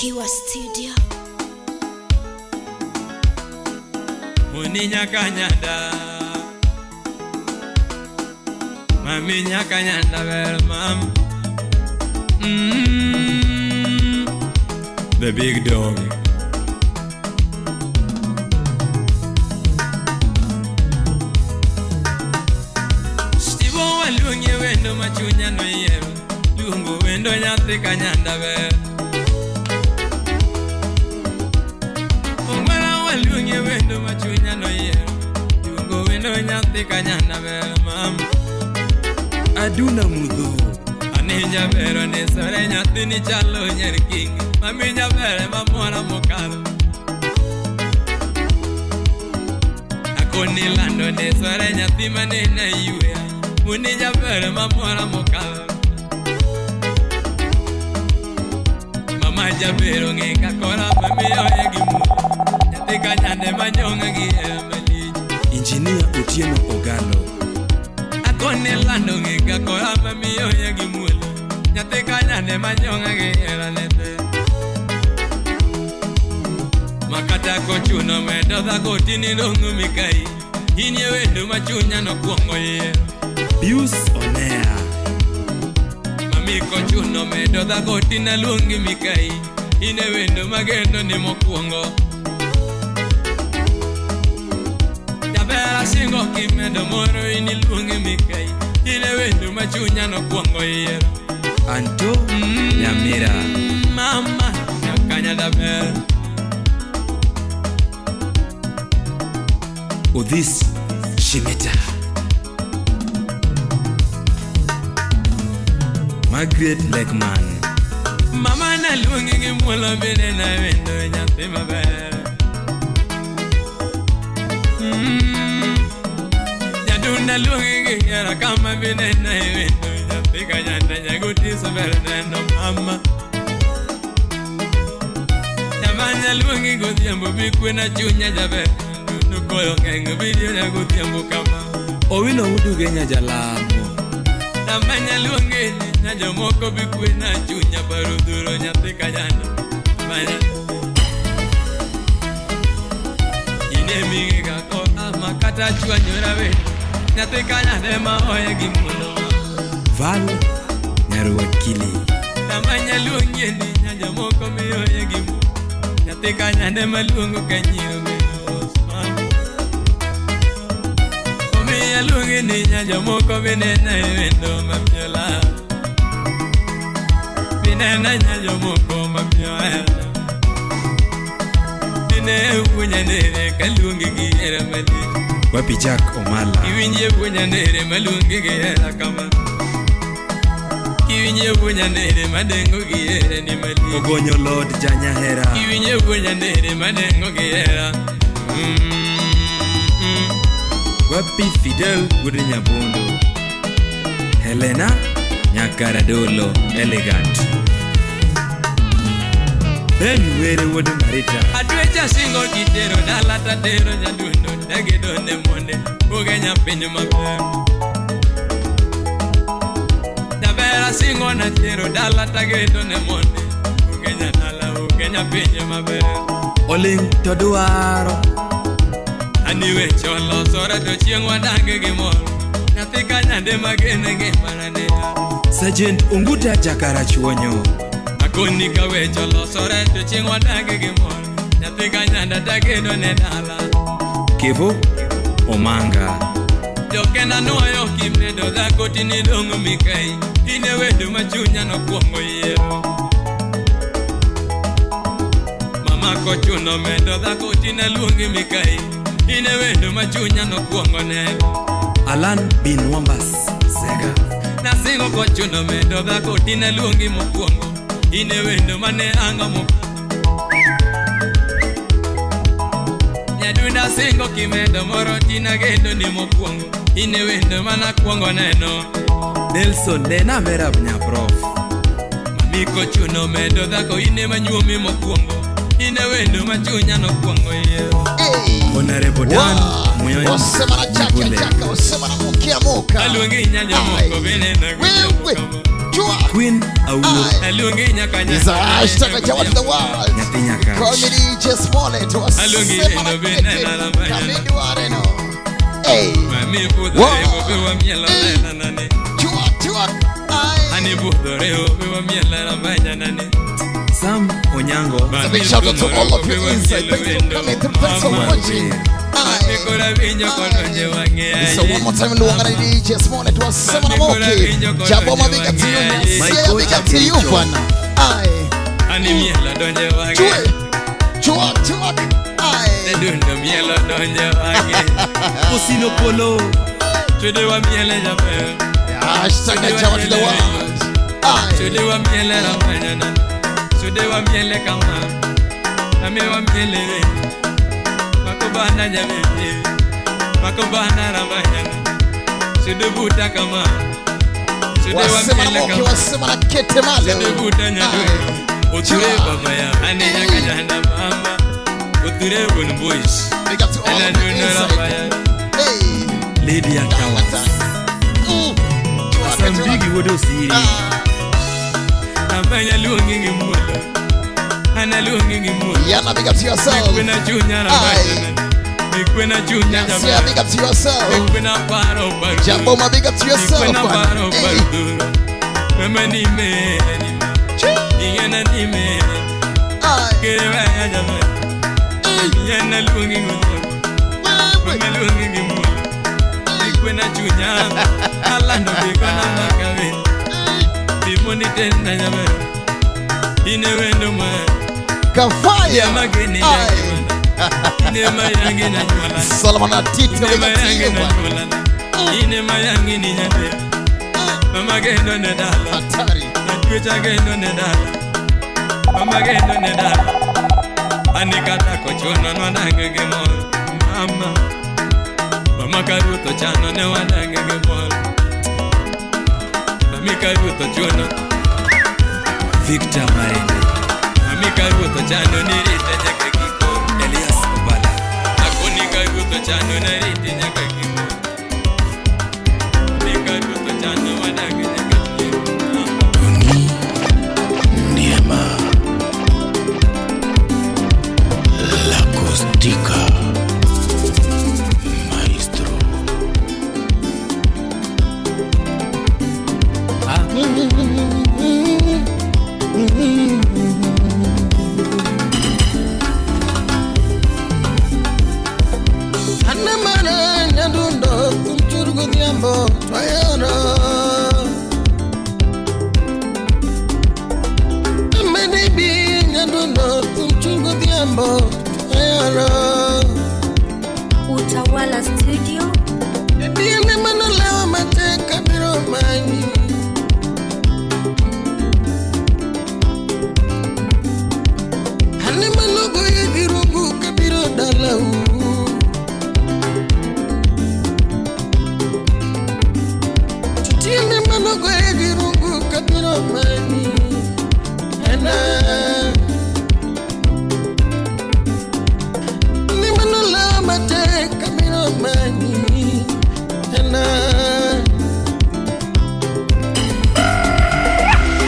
Kiwa Studio. Moni nyaka nyanda Mami nyaka nyanda ber mam The big dog. Stivo waluongi wendo machunya noyiero Luongo wendo nyathi ka nyanda ber Ongwara waluongi wendo machunya noyiero Luongo wendo nyathi ka nyanda ber mam Aduna mudho. Ani jabero ni sore nyathi ni chalo nyer king Mami jabere mamora mokalo Akoni lando ni sore nyathi manene yweya Muni jabere mamora mokalo Mama jabero ng'e kakora mamiyoye gi mulo Nyathi ka nyande manyong'a gi hera malich Engineer Otieno Ogalo. Akoni lando ng'e kakora mamiyoye gi muolo Nyathi ka nyande manyong'a gi hera ne te Makata kochuno medo dhako tini dong'o mikai In e wendo ma chunya nokwongo yiero Pius Onea. Mami kochuno medo dhako tina luongi mikai In e wendo magendo ni mokwongo Jaber asingo kimedo moro in iluongi mikai In e wendo ma chunya nokwongo yiero Anto Nyamira. Mama nyakanya daber Odhis Shimita. Margaret Lekman. Mama naluongi gi muolo bende nawendo nyathi maber Jadunda luongi gi hera kama bende nawendo nyathi kanyanda nyagotiso ber neno mama Nyamanya luongi godhiambo bikwena chunya jaber Dundu koyo ng'eng' bidiera godhiambo kama Owino Uduge Nyajalamo. Namanya luongi ni jomoko bikwena chunya paro dhuro nyathi kanyanda Manya Ine mingi kako ama kata chwanyora we Nyathi kanyande ma oye gi mulo Val Nyaruwakili. Namanya luongi ni jomoko miyoye gi mulo Nyathi kanyande maluongo ka nyiro bedo Osman Omiya luongi ni jomoko binena e wendo mabiola Binena nya jomoko mabiola Bine wuonya nere kaluongi gi hera malich Wapi Jack Omala. Iwinje wuonya nere maluongi gi hera kama Iwinje wuonya nere madengo gi hera ni malich Ogonyo Lord Janyahera. Iwinje wuonya nere madengo gi hera Wapi Fidel Wuod Nyabondo. Helena Nyakaradolo Elegant. Ben Were Wuod Marita. Adwecha singo kitero dala tatero nyadundo tagedo ne monde ugenya piny maber Jaber asingo na tero dala tagedo ne monde ugenya dala ugenya piny maber Oling to dwaro. Ani weche olosore to chieng' wadag gi mor Nyathi ka nyande magene ngimana ne Sergeant Unguta Jakarachuonyo. Akoni ka weche olosore to chieng' wadag gi mor Nyathi ka nyanda tagedo ne dala Kevo Omanga. Jokenda nuoyo kimedo dhako tinidong' mikai In e wendo ma chunya nokwongo yiero Mama kochuno medo dhako tinaluongi mikai In e wendo ma chunya nokwongo neno Alan Bin Wambas Sega. Nasingo kochuno medo dhako tinaluongi mokwongo In e wendo mane ango mo Nyadunda singo kimedo moro tinagedo ni mokwongo In e wendo manakwongo neno Nelson Nena Merab Nyaprof. Mami kochuno medo dhako ine manyuomi mokwongo Ine wendo ma chunya nokwongo yiero Hey. Honorable Dan Muyoyo Osema na chaka Mvule. chaka, osema na mukia muka. Aluongi nya jomoko Ai. bende nago Wewe kama Chua. Queen Aulo. Aye. Aluongi nyaka It's a hashtag Jawa to the world. Nyathi nyaka. Call me DJ Smollett. Aluongi Wasema eno na be kete. nena la manya. Kamidwareno. Hey. Mami budhore Wow. be wamielo lela nane. Chua, chua. Aye. Ani budhore be wamielo la manya nane. Sam Onyango. A big shout out to all of you inside. Thanks for coming through. Thanks for watching. Aye. So one more time, Luangana DJ Smollett wasema na Moki. Jaboma big up to you. Nyasia big up to you bwana. Aye. Ani mielo donje wang'e. Chue. Chua, chua. Aye. Dundo mielo donje wang'e. Osino Polo. Twede wa miele jaber. Hashtag Jawa to the world. Aye. Twede wa miele la manya nane. Twede wa miele kama. Ame wa miele we. Makobana jabebi. Makobana la manya nane. Twede buta kama. Twede wa Wasema na miele Moki, kama. wasema na kete malo. Twede buta nyadu. Aye. Oture baba ya. Ane nyaka jana mama. Oture bon boys. Big up to all Ena of you dundo la inside. manya. Hey. Lydia Towers. Mm. Chua, chua. Sambigi wuod Osiri. Ah. Amanya luongi gi muolo. Ana luongi gi muolo. Yana, big up to yourself. Mikwena chunya la Aye. manya. Mikwena chunya Nyasia, jaber. big up to yourself. Mikwena paro paro. Jaboma, big up to yourself. Mikwena paro Hey. paro duro. Mama ni me ni ma. Ingena ni me. Aye. Kere waya jaber. Yana luongi gi muolo. Wewe. Mama luongi gi muolo. Mikwena chunya. Alando bikona makawe. Bimondi tena jaber. Ine wendo ma. Kafaya. Mageni Aye. Ine mayangi na nyuala. Solomon Atito, Ine big up to mayangi you. na bwana. nyuala. Ine mayangi ni nyande. Mama gendo ne dala. Hatari. Natwecha gendo ne dala. Mama gendo ne dala. Anikata kochuno nwanange gi mor. Mama. Mama karuto chano ne wanange gi mor. Mami karuto chuno. Victor Marende. Mami karuto chano nirite nyaka giko. Elias Obala. Akoni karuto chano narite nyaka giko. Mami karuto chano wanange nyaka chieng'. Mama. Tony Ndiema La Costica Maestro. Anamana nyadundo kumchuru godhiambo twayoro Amenibi nyadundo kumchuru godhiambo twayoro Utawala Studio. Diende manolewa matek abiro manyi Ane manogoye gi rungu kabiro dalau Tiende manogoye gi rungu kabiro manyi Ena Ane manolewa matek abiro manyi Ena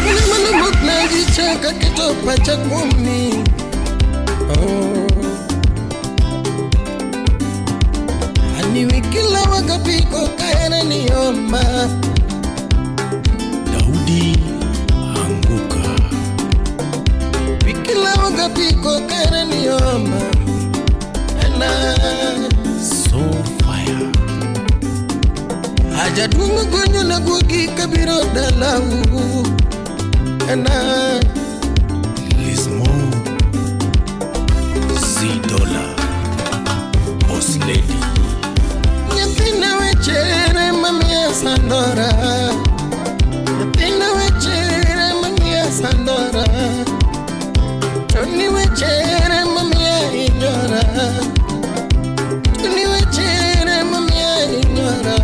Ane manowuok na gi chak aketo pacha kuomi Oh. Ani wikila wakapiko kaena niomba Daudi Anguka. Wikila wakapiko kaena niomba Ena So fire. Ajaduong' gonyo na guogi kabiro dalau Ena Lismo Z Dollar Boss Lady. Nyathina wechere mamiya sandora Nyathina wechere mamiya sandora Tony wechere mamiya inyora Tony wechere mamiya inyora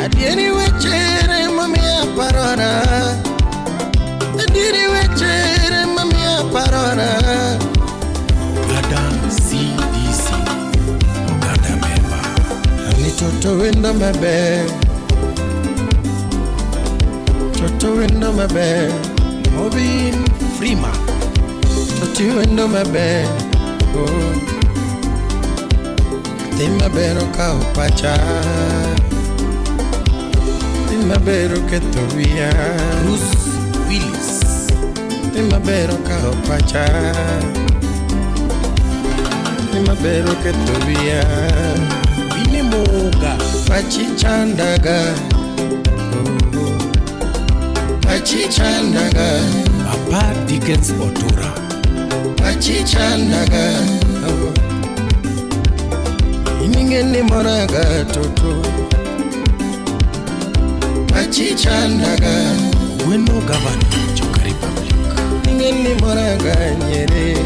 Adieri wechere mamiya parora Adieri wechere mamiya parora Ogada CDC. Ogada member. Ani toto wendo maber Toto wendo maber. Movin Freeman. Toti wendo maber. Oh. Nyathi maber okawo pacha. Nyathi maber oketho wiya. Bruce Willis. Nyathi maber okawo pacha. Nyathi maber oketho wiya. Bine Moga. Pachi chandaga. Oh. Pachi chandaga. Papa Dickens Otura. Pachi chandaga. Oh. Iningeni moraga toto. Pachi chandaga. Gweno Governor, Joka Republic. Ningeni moraga nyere.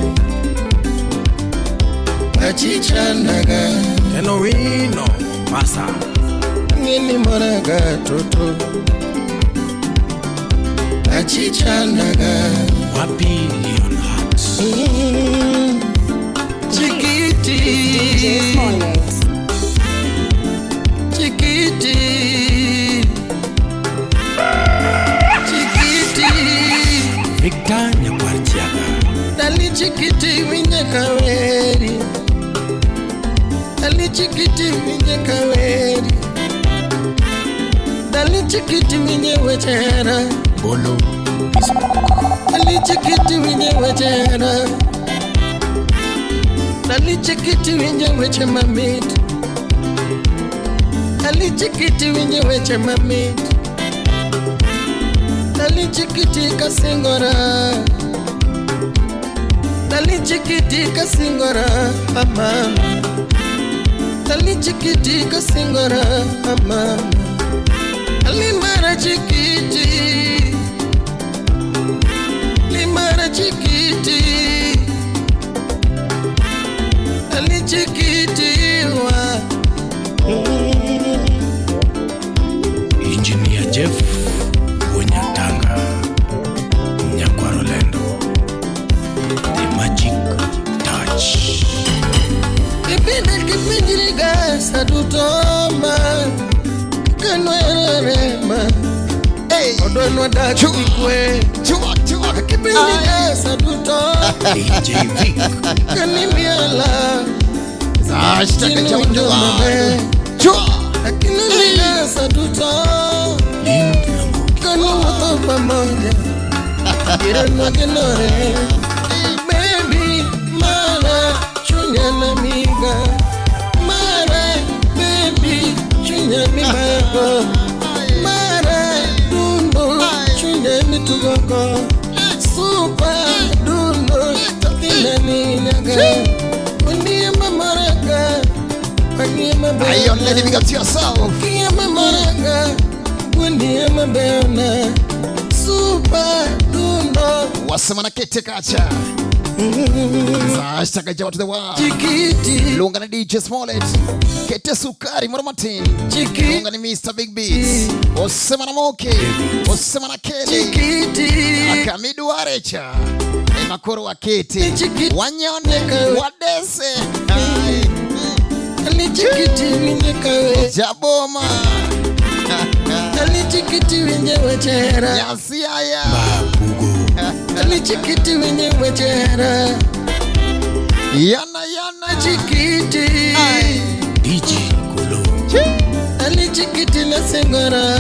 Pachi chandaga. Eno Wino, Mombasa. Ningeni moraga toto. Pachi chandaga. Wapi Leonhardt. Chiquiti. DJ Smollett. Chiquiti. Chiquiti. Victor Nyakwarchiaga. Dali chiquiti winye kaweri. Dali chiquiti winye kaweri. Dali chiquiti winye wechera. Bolo. Dali chiquiti winye wechera. Dali chiquiti winye weche mamit. Dali chiquiti winye weche mamit. Dali chiquiti kasingora. Dali chiquiti kasingora mama. Dali chiquiti kasingora mama. Limara chiquiti. Limara chiquiti. Dali chiquiti wa. Engineer Jeff Wonyatanga. Nyakwarolendo. The Magic Touch. Kipindi kipinjiriga sadutoma kanwererema Hey. odonwa dak Chua. kikwe Chua, chua. kipinjiriga saduto DJ Vic. kanimiala Hashtag Tinujo Chua. maber Chua. akinimiga saduto Lind Ramogi. kanuwuotho pamoja irenwagenore baby mara chunya namiga mara baby chunya mibago mara dundo chunya mitugogo super dundo tinaninyaga oniema maraka oniema Ion Lady, big up to yourself. Kiema maraka oniema beona super dundo Wasema na kete kacha. Hashtag Jawa to the world. Chiquiti Lunga na DJ Smollett. Kete sukari moro matin. Chiquiti Lunga ni Mr. Big Beats. Osema na Moke. Osema na Kelly. Chiquiti Akamidu Arecha. Emakoro wa kete. Chiquiti Wanyone. Wadese. Ai. Alichikiti winje kawe Jaboma. Alichikiti winje wechera Nyasiaya. Babugo. Alichikiti winje wechera Yana yana. Chiquiti DJ Golo. Alichikiti na sengora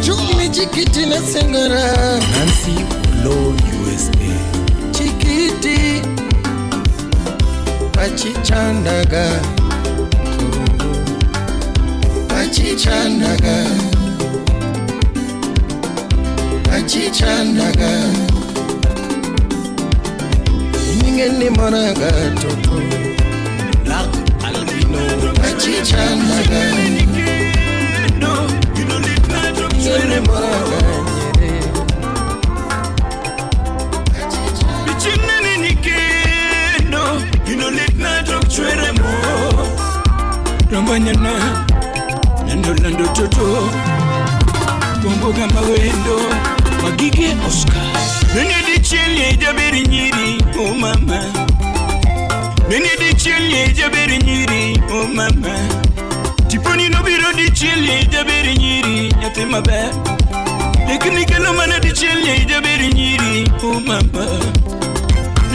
Chua. Alichikiti na sengora Nancy Olo USA. Chiquiti Pachichandaga Pachichandaga Pachichandaga Ningeni moraga toto Black Albino. Pachichandaga Ningeni moraga nyere Rambanyana Nando nando toto Bombo gamba wendo Magige Oscar Nene di chile jaberi nyiri oh mama Nene di chile jaberi nyiri oh mama Tiponi nobiro dichiel ye jaber nyiri nyathi maber. Lekni kelo mana dichiel ye jaber nyiri oh mama.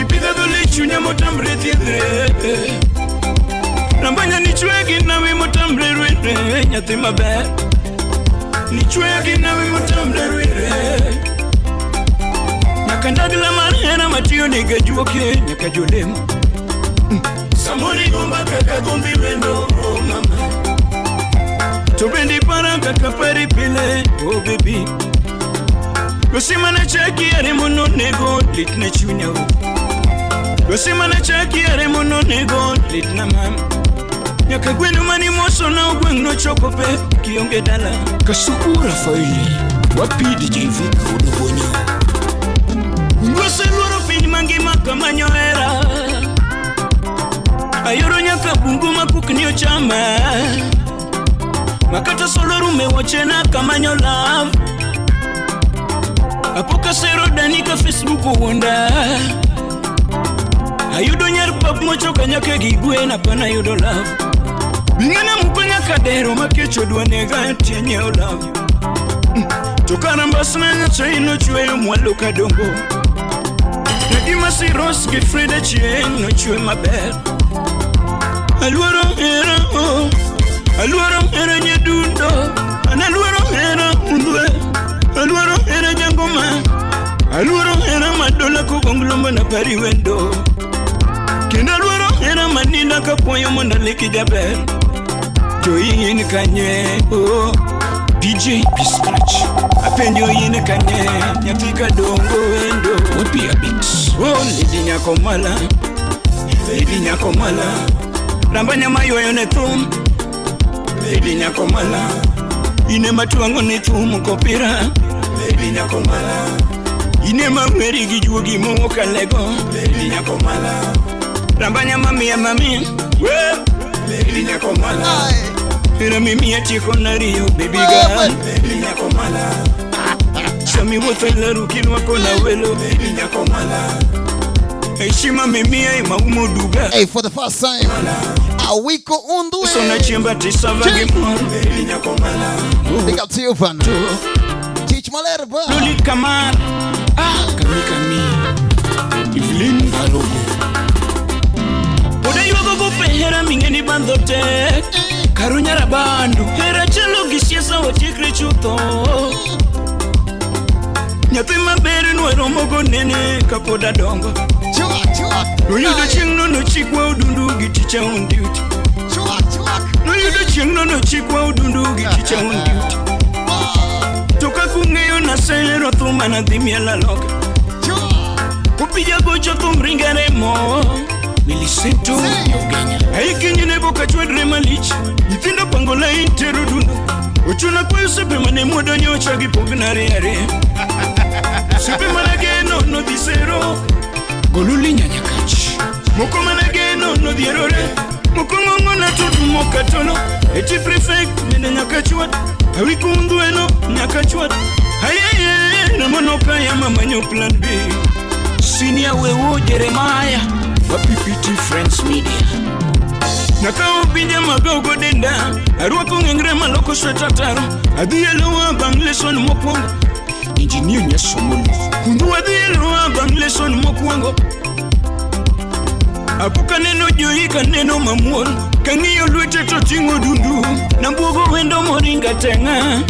Ipidha dhole chunya motamre thiedhre. Rambanya nichwe gi nawi motamre rwere nyathi maber. Nichwe gi nawi motamre rwere. Nyaka ndagla mar hera matiyo nega juoke nyaka jolemo. Samori gomba kaka gombi wendo oh mama. To bende para kaka pari pile oh baby. Gosimana chaki are mono nego lit na chunya o. Gosimana chaki are mono nego lit na mam. Nyaka gweno mani moso na ogweng' nochopo pe kionge dala. Kasuku Rafaeli wapi DJ Vic Odobonyo. Waseluoro piny mangima kamanyo hera. Ayoro nyaka bungu makukni ochama. Makata solo rume wachena kamanyo love. Apoka sero dani ka Facebook owuonda. Ayudo nyar pap mochoka nyaka gi gwen apana yudo love. Bing'ana muko nyaka dero makech odwa nega tie nyiewo love. To kara mbasna nyachae nochweyo mwalo kadongo. Nadima Siros gi Frida chieng' nochwe maber. Aluoro hera oh, aluoro hera nyadundo, an aluoro hera undwe, aluoro hera jangoma, aluoro hera madola kogonglo mana pari wendo. Kendo aluoro hera maninda kapuoyo mondo aleki jaber. To in kanye oh, DJ P Scratch apenjo in kanye nyathi kadongo wendo. Wapi Abix. Oh, lady nyako mala, lady nyako mala, ramba nyama ywayo ne thum, lady nyako mala, ine matwang'o ne thum kopira, lady nyako mala, ine maweri gi juogi mokalego, lady nyako mala, ramba nyama miya mami, we, lady nyako mala, ina mimi atieko nariyo baby girl, lady nyako mala. Sami wuotho e laru kinwako na welo, baby nyako mala. Heshima mimia imaumo duga. Hey, for the first time, Awiko Undwe. Sona chimba tisava gi mor, baby nyako mala. Big up to you, man. Teach Malerba. Luli Kamar. Ah, Kami Kami. Evelyn Barogo. Oda ywago go pe hera ming'eni bandho tek. Karunya rabandu. Hera chalo gi siasa watiekre chutho. Nyathi maber nwaromo go nene kapod adongo. Noyudo chieng' no nochikwa odundu gi teacher on duty. Noyudo chieng' no nochikwa odundu gi teacher on duty. To kaka ung'eyo nasehero thum manadhi miel aloka. Opija gocho thum ringa remo. Milicento Ugenya. Ai kinyne boka chwadre malich. Nyithindo pango lain tero dundo. Ochuna kwayo sepe mane muodo nyocha gi pogna ariyo ariyo. Sepe mana geno nodhi sero. Goluli Nyanyakach. Moko mana geno nodhierore. Moko ng'ong'ona to dumo katono. Eti prefect nende nyaka chwat. Awiko undweno nyaka chwat. Ayeye namono kaya mamanyo plan B. Senior Wewo Jeremiah wa PPT Friends Media. Nakawo pinje magogo denda. Arwako ng'engre maloko sweta taro. Adhi e lowa bang' lesson mokwongo. Engineer Nyasomolo. Kundu adhi e lowa bang' lesson mokwongo. Apo kaneno joyi kaneno mamuol. Kang'iyo lwete to ting'o dundu. Nabuogo wendo moringa teng'a.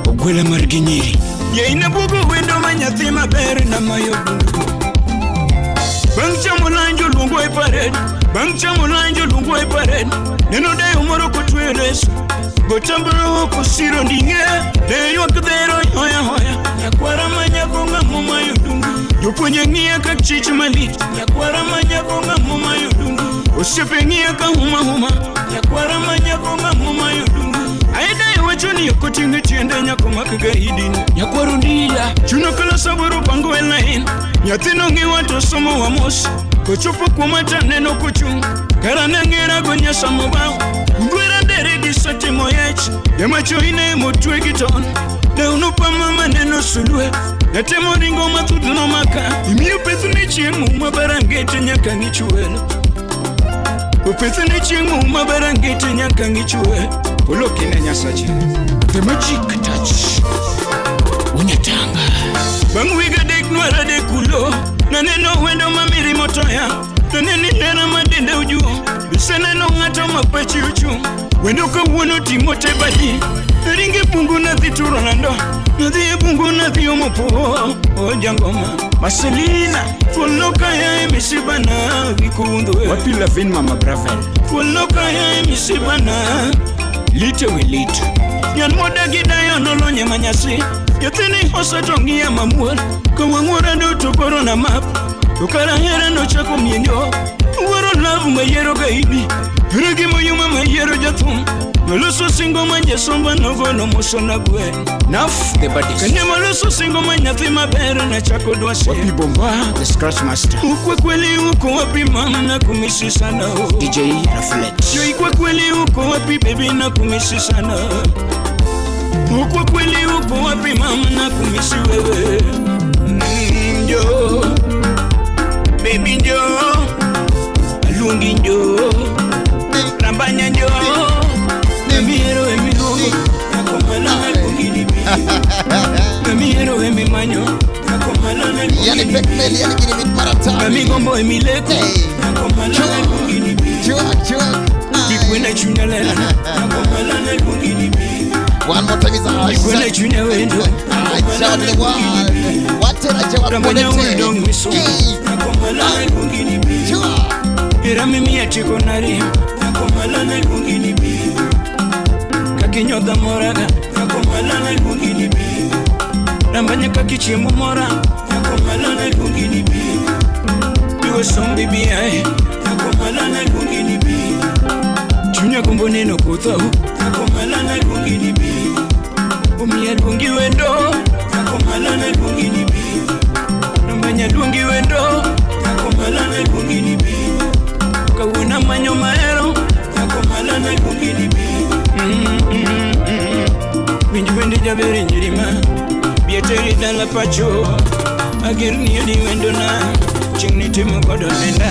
Ogwela mar gi nyiri. Yei nabuogo wendo ma nyathi maber namayo dundu. Bang' chamo lanjo luongo e parade. Bang' chamo lanjo luongo e parade. Neno dayo moro kotweyo leso. Gotambro kosiro nding'e. Ne ywak dhero hoya hoya. Nyakwara ma nyako ng'amo mayo dundu. Jopuonje ng'iya ka chich malich. Nyakwara ma nyako ng'amo mayo dundu. Osiepe ng'iya ka huma huma. Nyakwara ma nyako ng'amo mayo dundu. Aedayo wacho ni ok oting'e tiende nyako mak gaidi. Nyakwaro ndila. Chuno kala saboro pango e line. Nyathino ng'iwa to somo wa mos. Kochopo kuoma taneno kochung'. Kara nang'era go nyasa mobao. Ngwera dere gi setimo yech. Jamacho ine motwe gi ton. Deuno pa mama neno sulwe. Natemo ringo mathuth nomaka. Imiyo peth ni chieng' muma barangete nyaka ng'ich welo. Opeth ni chieng' muma barangete nyaka ng'ich welo. Polo kine Nyasache. The magic touch. Unyatanga. Bang' wiga adek nwarade kulo. Naneno wendo ma mirima otoya. Naneno hera ma denda ojuo. Iseneno ng'ato ma pachi ochung'. Wendo kawuono ting'o te badi. Naringo e bungu nadhi turo nando. Nadhi e bungu nadhi omo po. O jangoma. Marcelina. Thuol nokaya e misibana. Gikundho. Wapi Lavin Mama Bravel. Thuol nokaya e misibana. Lite we lit. Nyan modagi dayo nolonye manyasi. Nyathini oseto ng'iya mamuol. Kawang'ora duto koro na map. To kara hera nochako mienyo. Wuoro love mayiero gaidi. Hera gi moyuma mayiero jathum. Noloso singo ma jasomba nogono mosona gwen. Naf the baddest. Kane maloso singo ma nyathi maber nachako dwasi. Wapi Bomba the scratch master. Ukwe kweli uko wapi mama na kumisi sana oh. DJ Raflet. Yo ikwe kweli uko wapi baby na kumisi sana. Ukwe kweli uko wapi mama na kumisi wewe. Njo baby njo alungi njo rambanya njo namiero emiluongo nakomala nalungi nibi namiero emimanyo nakomala nalungi Yani Pekmel, yani gini mit maratani. namigombo emileko Hey. nakomala nalungi nibi Chua, chua. Bikwena chunya lela nakomala nalungi nibi One more time is Bikwena chunya wendo Acha to the world. Watera chawa Rambanya kolete. udong miso Hey. nakomala nalungi nibi Chua. Era mimi achiko nari nakomala nalungi nibi Kakinyodha moraga nakomala nalungi nibi Rambanya kakichiemo mora nakomala nalungi nibi Iwe sombi biae nakomala nalungi nibi Chunya gombo neno kothau nakomala nalungi nibi Omiya luongi wendo nakomala nalungi nibi Rambanya luongi wendo nakomala nalungi nibi Kawuono amanyo mahero nakomala nalungi nibi Winj wende jaber e nyirima Bieteri dala pacho Ager ni odi wendona Chieng' ni timo godo nenda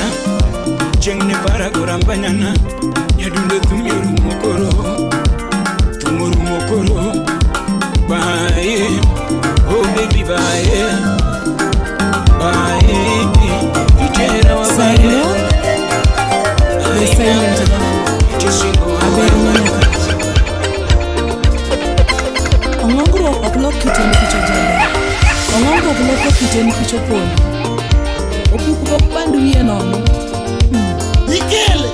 Chieng' ni para gorambanyana Nyadundo thum orumo koro Thum orumo koro Bye Oh baby bye Bye Itera wa bye The silent Itisingo wa Aber bye mano kach. Ong'ongruok ok lok kite nikech ojende. Ong'ongruok loko kite nikech opondo. Opuk pok band wiye nono. Ikele.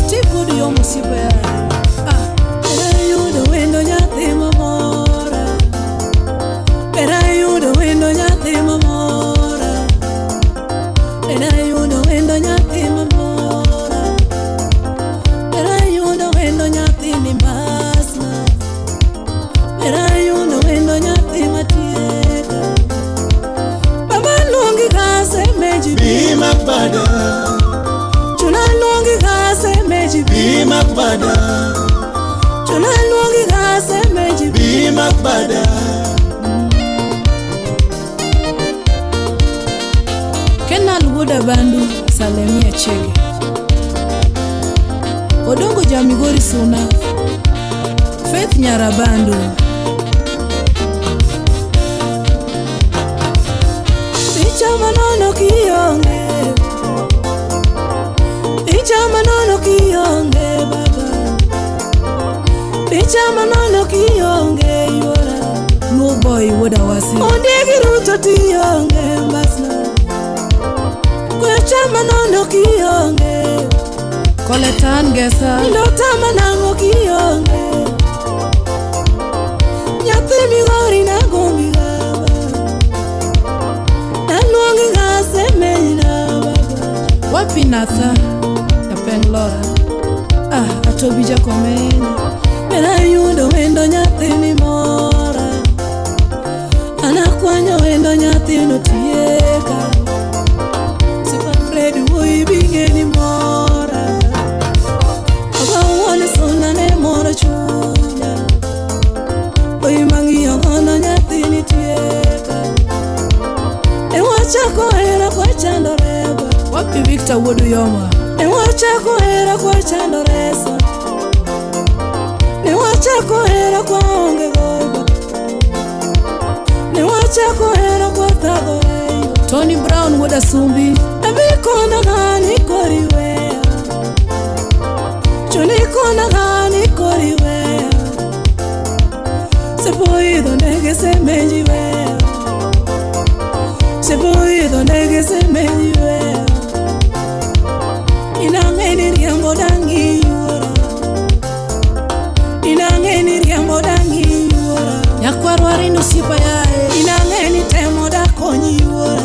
Steve Good yomo osiepa yaye. Ah, ber ayudo wendo nyathi mamora. Ber ayudo wendo nyathi mamora. Ber ayudo wendo nyathi mamora. Ber ayudo wendo nyathi ni masna. Ber ayudo wendo nyathi matieka. Baba luongi kasemeji Be makbada, Chuna luongi kasemeji be makbada, Chuna luongi kasemeji be makbada. Kenal wuod Abandu Salemia Chege Odongo ja Migori Suna Faith Nyarabandu Picha manono kionge Picha manono kionge baba Picha manono kionge yuora Luo boy wuod Awasi Ondiegi ruto tionge mbasna Kwecha manono kionge Koletan gesa Ndota manang'o kionge Nyathi migori nagombi gaba Naluongi gasemenyna baba Wapi Natha Japeng Lora Ah, Atobi Jakomenya Ber ayudo wendo nyathini mora Anakwanyo wendo nyathino tieka Sipa Fred wuoyi bing'eni mora Baba wuon suna ne moro chunya Wuoyi mang'iyo gono nyathini tieka E wachako hera kwachandore Wapi Victor wuod Uyoma E wachako hera kwachandore sa Wachako hera kwa onge gogo. Ne wachako hera kwa thago. Tony Brown wuod Asumbi. Abikona gani koriwe. Chunikona gani koriwe. Se puido ndege se mejiwe. Se puido ndege se mejiwe. Inangeni riambo dangi yuora. Inangeni riambo dangi yuora. Nyakwarwari nosiepa yae. Inangeni temo da konyi yuora.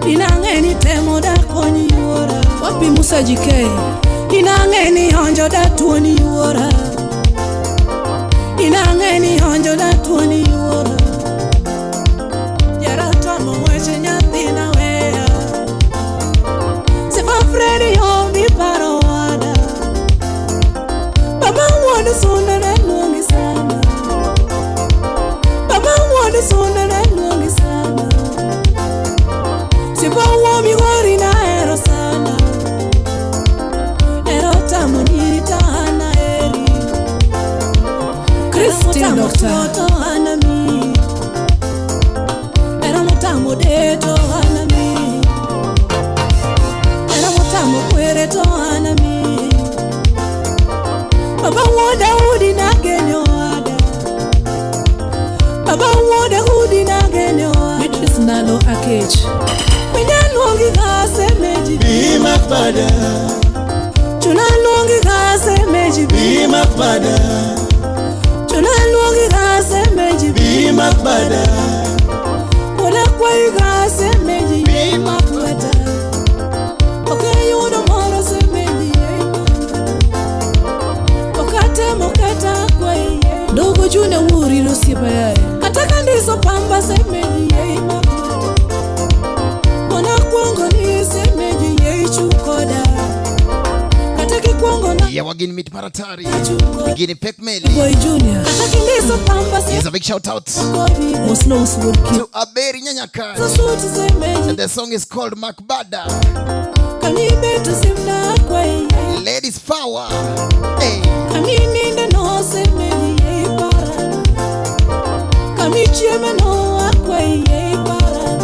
Inangeni temo da konyi yuora. Wapi Musa JK. Inangeni onjo da tuoni yuora. Inangeni onjo da tuoni yuora. Jaratomo weche nyathina weya. Sefa Fredi omi paro wada. Baba wuod sunda ne luongi sana. Baba wuod sunda ne luongi sana. Sefa wuo migori na hero sana. Ero tamo nyiri ta an aheri. Christine Doctor. To an ami. Ero motamo de to an ami. Ero motamo kwere to an ami. Baba wuod Daudi nagenyo ada. Baba wuod Daudi nagenyo ada. Beatrice Nalo Akech. Winya luongi ga semeji. Bi makbada. Chuna luongi ga semeji. Bi makbada. Chuna luongi ga semeji. Bi makbada. Oda kwai ga semeji. Bi makbada. Okeyudo moro semeji. Okatemo kata kwai. Dogo June wuri losiepa yae. Kata kandiso pamba semeji. Makbada. Mona kuongo ni semeji chukoda. Kata kikuongo na Yeah, wagin meet Paratari. Gini Pek Meli. Boy Junior. Kata kindiso pamba Here's a big shout out Mosno to Aberi Nyanyaka. And the song is called Makbada. Kamibeto simna kwai. Ladies power. Hey. Kamininda no semeji para. Kamichieme no akwai para.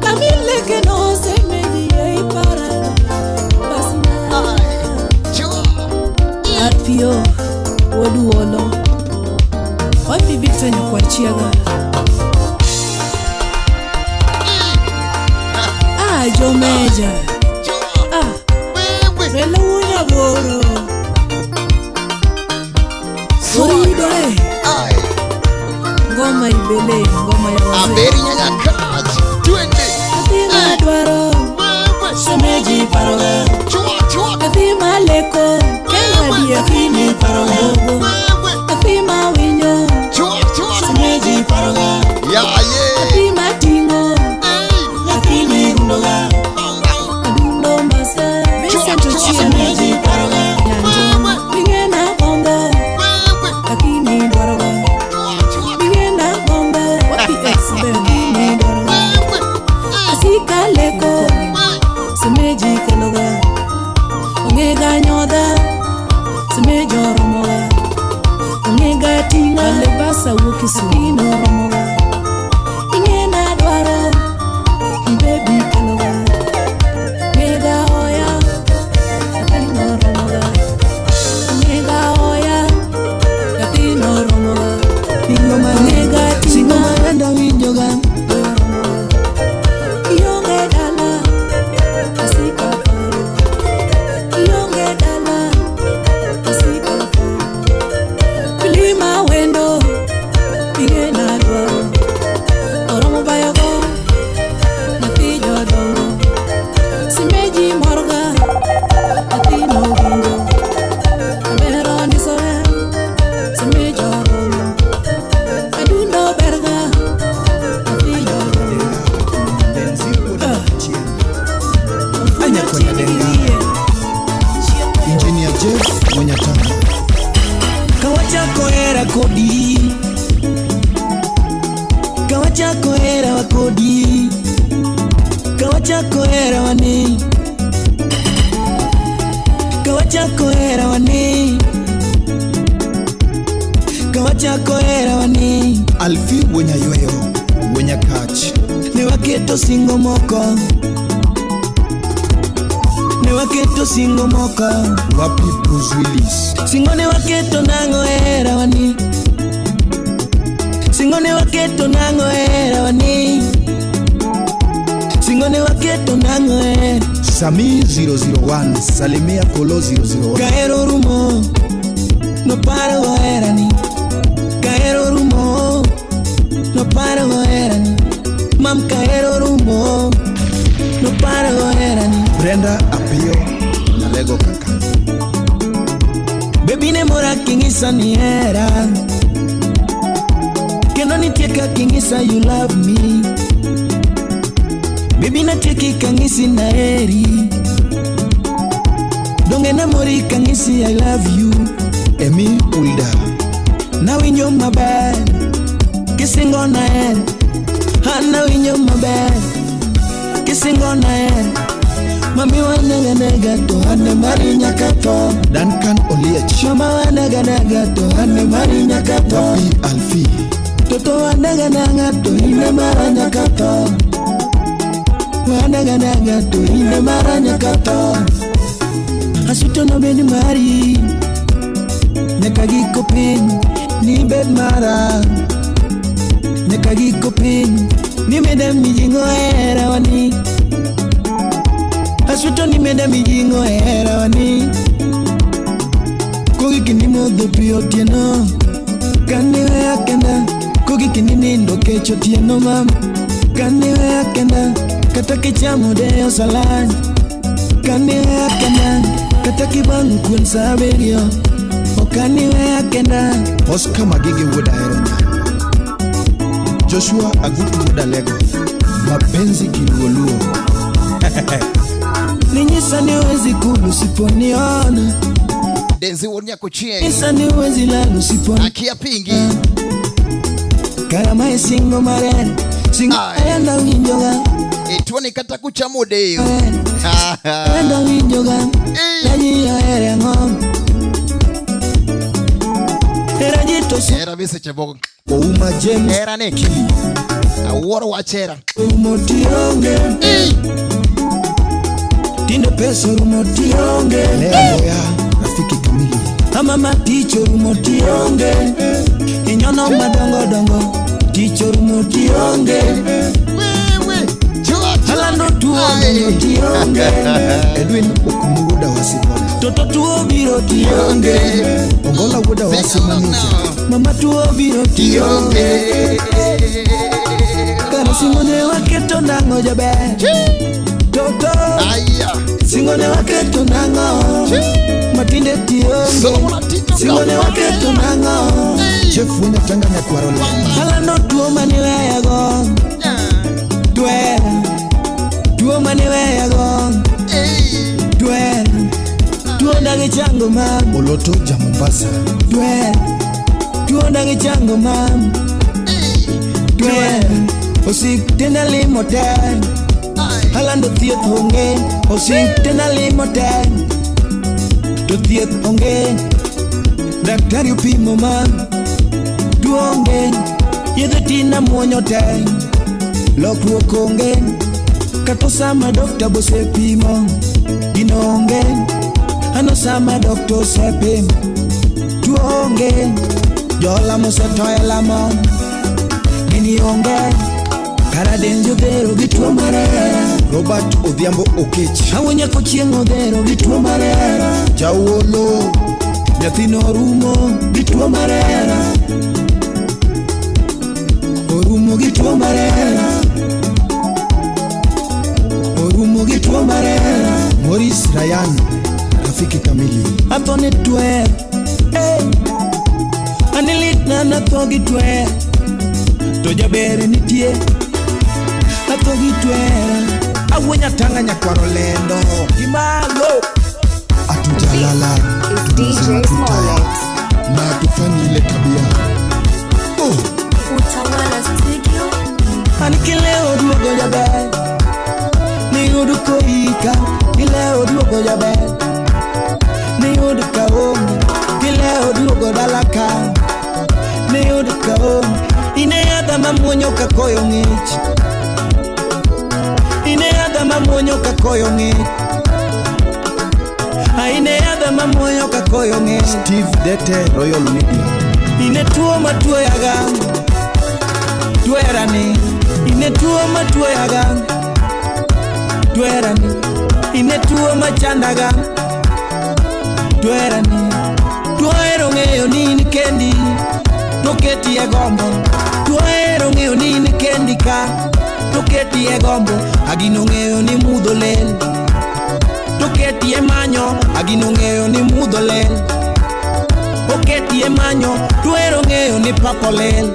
Kamileke no semeji para. Basna. RPO Woduolo. Wapi Victor Nyakwachiaga. Ah, Jomeja. Ah, Rela wunya boro. Sorido. Ngoma ibele, ngoma ya wazee. Aberi Nyanyaka. Twende. Nyathi madwaro. Semeji paroga. Nyathi maleko. Kela diakini paroga. Nyathi mawinyo. Semeji paroga. Yeah, yeah. Nyathi matingo. Nyathi mirundoga. Adundo mbasa. Vincent Ochieng. Semeji paroga. Ingena bomba. Lakini dwaroga. Ingena bomba. Wapi ex-ben. Lakini dwaroga. Asika leko. Semeji keloga. Ongega nyoda. Semeji oromoga. Ongega tinga. Kalebasa wukisu. Lakini oromoga. Ingena dwaro. Baby keloga. Ngega oya. Lakini oromoga. Ngega oya. Lakini oromoga. Ngega tinga. Singo winjoga. Ionge dala. Asika paro. Ionge dala. Asika paro. Kilima wendo. Igena dwaro. Oromo bayogo. Nyathi jodongo. Simeji morga. Nyathi nowinjo. Abero ndisore. Simeji oromo. Adundo berga. Nyathi jodongo. Engineer Jeff Mwenyatanga. Kawachako hera kodi. Kawachako hera wakodi. Kawachako hera wane. Kawachako hera wane. wachako hera wani. Alfi Wenyayweyo Wenyakach. Ne waketo singo moko. Ne waketo singo moko. Wapi Bruce Willis. Singo ne waketo nang'o hera wani. Singo ne waketo nang'o hera wani. Singo ne waketo nang'o hera. Sami 001 Salimia Kolo 001. Kahero rumo no paro go herani. Kahero rumo no paro go herani. Mam kahero rumo no paro go herani. Brenda Apio Nalego Kaka. Baby ne mora kingisa ni hera. Kendo nitie ka kingisa you love me. Baby natieki kangisi na heri. Donge na mori kangisi I love you. Emi Ulda. Nawinjo maber kisingo na hera. Nawinjo maber kisingo na hera. Mami wanega nega to ane mari nyaka tho. Duncan Oliech. Mama wanega nega to ane mari nyaka tho. Wapi Alfi. Toto wanega nanga to ine mara nyaka tho. Wanega nega to ine mara nyaka tho. Asuto no bed mari nyaka giko piny ni bed mara. Nyaka giko piny ni meda mijing'o hera wani. Asuto ni meda mijing'o hera wani. Kogik ni modho pi otieno kane weya kenda. Kogik ni nindo kech otieno mam kane weya kenda. Kata kichamo deyo salad kane weya kenda. Kata kibang'o kuon sa abiriyo okani weya kenda. Oscar Magige wuod Ahero Nyalo. Joshua Agutu wuod Alego. Mapenzi kiluoluo. Ninyisa ni huwezi kula usiponiona. Denzi wuod Nyakuchieng. Nyisa ni huwezi lala usiponiona. Akia pingi. Karama e singo marer. Singo ayanda winjoga. Ituoni kata kuchamo deyo. Ayanda winjoga. Laji ohere ang'o. Hera ji to Hera be seche moko. Ouma James. Hera ni. Awuoro wach hera. Rumo tionge. Tinde pesa orumo tionge. Lea Mboya rafiki kamili. Ama tich orumo tionge. Inyono madongo dongo. Tich orumo tionge. Wewe. Alando tuo donjo tionge. Edwin Okumu wuod Awasi Boda. Toto tuo biro tionge. Ongola wuod Awasi manager. Mama tuo biro tionge. Kara singo ne waketo nang'o jaber. Toto. Aya. Singo ne waketo nang'o. Matinde tionge. Singo ne waketo nang'o. Chef Wenyatanga nyakwaro Lendo. Alando tuo mane weyago. Twer. Tuo mane weyago. Twer. Tuo dagi chango mam. Oloto ja Mombasa. Twer. Tuo dagi chango mam. Twer. Osik tena limo te. Alando thieth onge. Osik tena limo te. To thieth onge. Daktari opimo mam. Tuo onge. Yedhe tina muonyo te. Lokruok onge. Kata sama dokta bosepimo gino onge. Ano sama dokta osepimo tuo onge. Jolamo osetho e lamo gini onge. Kara denjo odhero gi tuo mar hera. Robert Odhiambo Okech. Awo nyako chieng' odhero gi tuo mar hera. Jawolo. Nyathino orumo gi tuo mar hera. Orumo gi tuo mar hera. Orumo gi tuo mar hera. Maurice Ryan rafiki kamili. Atho ne twer. Anilit na natho gi twer. To jaber nitie. Atho gi twer. Awuo Nyatanga nyakwaro Lendo. Gimalo. Atujalala. DJ Smollett. Na hatufanyi ile tabia. Oh. Utawala Studio. An kileo duogo jaber. Niyudo koika. Kileo duogo jaber. Niyudo kaonge. Kileo duogo dala ka. yadha mamuonyo ka koyo ng'ich. Ine yadha mamuonyo ka koyo ng'ich. Aine yadha mamuonyo ka koyo ng'ich. Steve Dete Royal Media. Ine tuo matuoyaga twerani. Ine tuo matuoyaga twerani. Ine tuo machandaga twerani. Twahero ng'eyo ni in kendi toketi e gombo. Twahero ng'eyo ni in kendi ka toketi e gombo. Agino ng'eyo ni mudho lel toketi e manyo. Agino ng'eyo ni mudho lel oketi e manyo. Twahero ng'eyo ni papo lel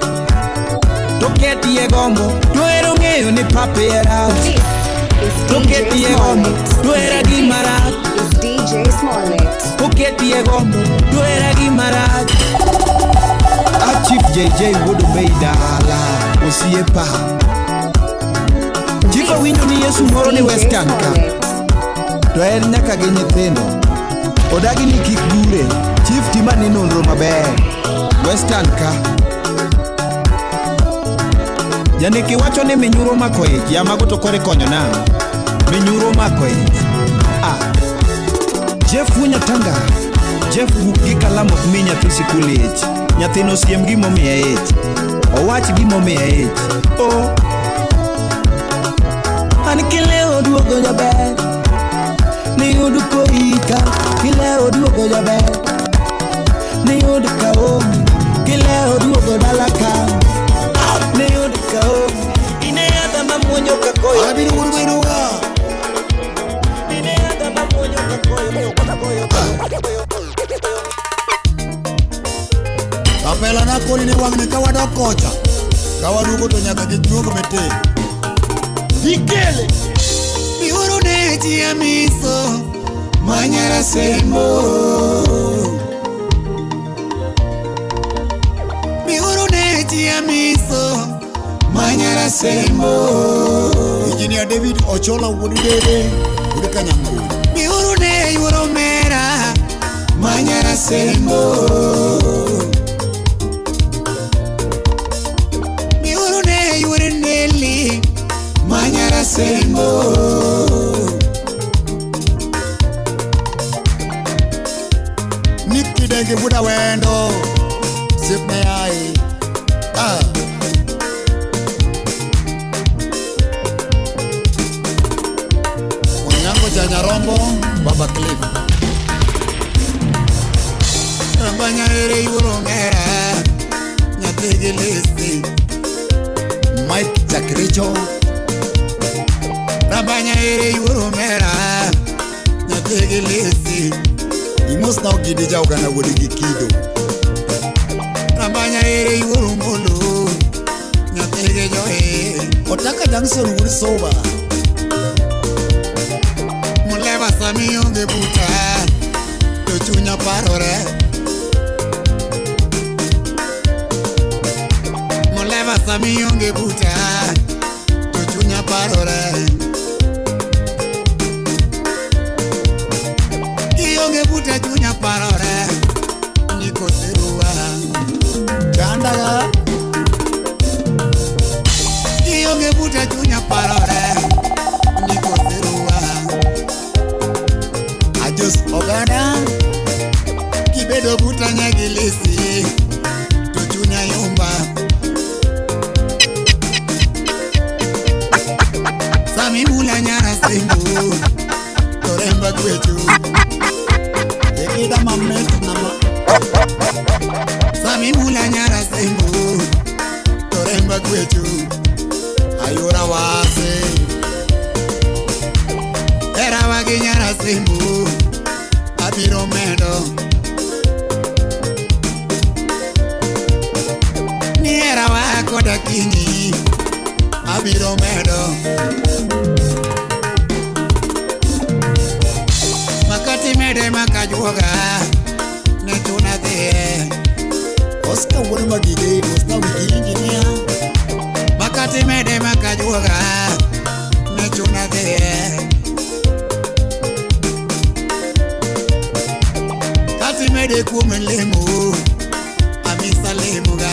toketi e gombo. Twahero ng'eyo ni papo e rach toketi e gombo. Twahera gima rach DJ Smollett. oketi e gombo. Twahera gima rach. A Chief JJ wuod Obei dala osiepa. Chief awinjo ni Yesu moro ni Western ka. To en nyaka gi nyithindo. Odagi ni kik gure. Chief timane nonro maber. Western ka. Janeki wacho ni minyuro mako ich. Ya mago to kore konyo nang'o? Minyuro mako ich. Ah. Jeff Wunyatanga. Jeff buk gi kalam ok mi nyathi sikul ich. Nyathino siem gimomiye ich. Owach gimomiye ich. Oh. An kileo duogo jaber niyud koika. Kileo duogo jaber niyud kaomi. Kileo duogo dala ka niyud kaomi. Ine yadha mamuonyo ka koyo. Abiro wuod Bedoga. Ine yadha mamuonyo ka koyo. Kapela nakoni ni wang'ni ka wadok kocha ka waduogo to nyaka gijuog matin. Ikele Biuru ne ji amiso manyara sembo. Biuru ne ji amiso manyara sembo. Engineer David Ochola wuod Dede wuod Kanyang'o. Biuru ne yuoro mera manyara sembo. Biuru ne yuoro Nelly manyara sembo. Nick Kidenge wuod Awendo osiepna yaye. Ah. Onyango cha Nyarombo Baba Cliff. Rambanya ere yuoro mera nyathi gi lesi. Mike Jakricho. Rambanya ere yuoro mera nyathi gi lesi. Imos na Ogidi ja oganda wuod gi Kido. Rambanya ere yuoro molo nyathi gi joe. Otaka Junction wuod Soba. Muleba sami onge buta to chunya parore. Muleba sami onge buta to chunya parore. Kionge buta chunya parore nikoserua. Chandaga. Kionge buta chunya parore nikoserua. Ajos Ogada. Kibedo buta nyagilesi to chunya yomba. Sami mula nyara sembo to remba kwechu. Ekida mamet nama. Sami mula nyara sembo to remba kwechu. Ayora wase. Era wagi nyara sembo abiro medo. Ni era wa koda kinyi abiro medo. Makati mede makajuoga ne chuna dhie. Oscar wuod Magige osna wiki engineer. Makati mede makajuoga ne chuna dhie. Kati mede kuom lemo amisa lemo ga.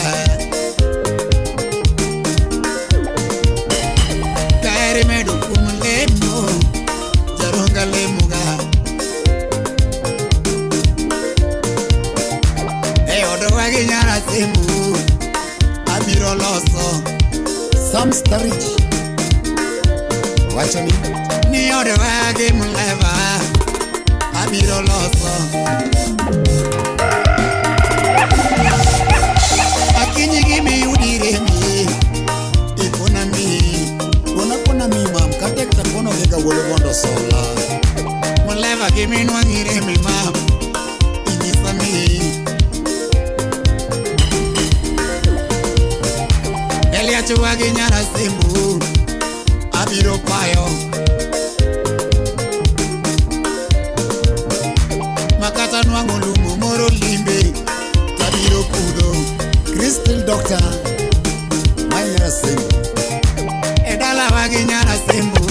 Mam Starich. Wacho ni Ni odwa gi mleva abiro loso. Akinyi gi miyudi remi ikona mi kona kona mi mam katek ta kono gi gawuolo mondo sola. Mleva gi minwang'i remi mam inyisa mi. Eliachuwa gi nyara Sembo abiro payo. Makata nwang'o lumo moro limbe tabiro pudho. Crystal Doctor Manyara Sembo. E dalawa gi nyara Sembo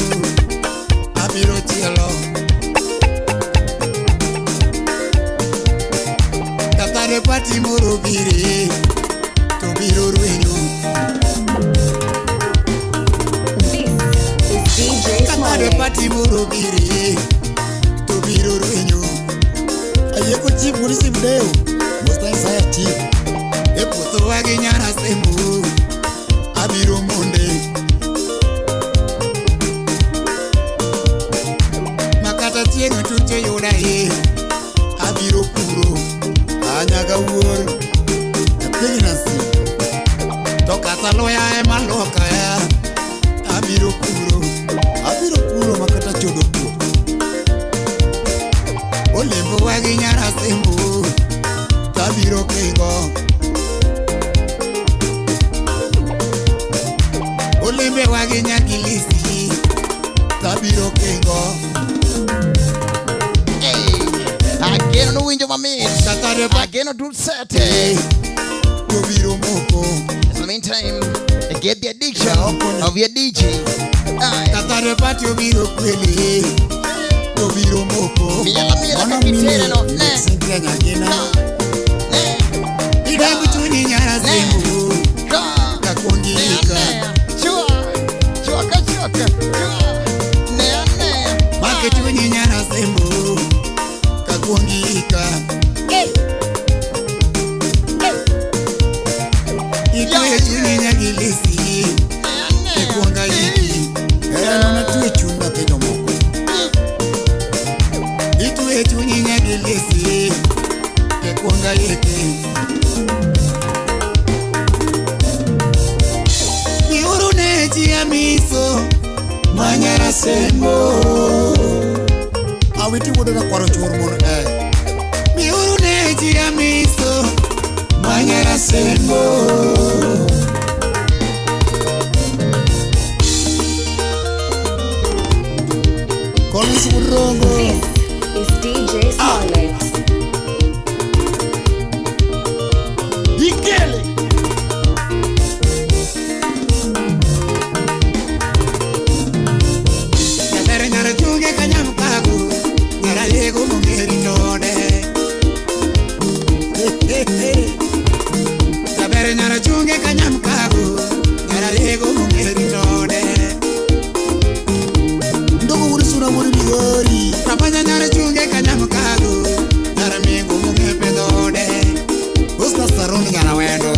abiro chielo. Katare pati moro bire to biro rwenyo. This is DJ Katare Smollett. pati moro bire to biro rwenyo. Ayieko chief wuod Simdeo. Mustang Saya chief. E puothowa gi nyara Sembo abiro monde. Makata chieng' tucho yuda e abiro puro. Anyaga wuor. Apigi nasi. To kata luya ema loka ya abiro puro. Abiro puro makata chodo kuok. Olembowa gi nyara Sembo tabiro kingo. Olembewa gi nyakilisi tabiro kingo. Hey, ageno nuwinjo mamit. Katare Ageno dulcete. to biro moko. In the meantime, get the addiction of your DJ. Aye. Katare pati obiro kwele to biro moko. Miela miela Mano kakitere no. mine. Ne. Cynthia Nyagina. Ne. Idambu chunyi nyara Sembo Ka. kakuongika. Ne. Chua. Chua ka chua ka. Chua. Ne ne. Make chunyi nyara Sembo kakuongika. Itwe chunyi nyagilisi ekuonga iki. Era nona tue chuny nyathi jomoko. Itwe chunyi nyagilisi ekuonga iki. Miuru ne ji amiso manyara Sembo. Awiti wuod rakwaro chuor mon e. Miuru ne ji amiso manyara Sembo. Collins wuod Rongo. This is DJ Smollett. Ikele. Nyatere nyara chunge kanyamkago nyara yego mongeri tode. Nyatere nyara chunge kanyamkago nyara yego mongeri tode. Ndogo wuod Suna wuod Migori. Rapanya nyara chunge kanyamkago nyara mingo mongepe dode. Oscar Saron nyara wendo.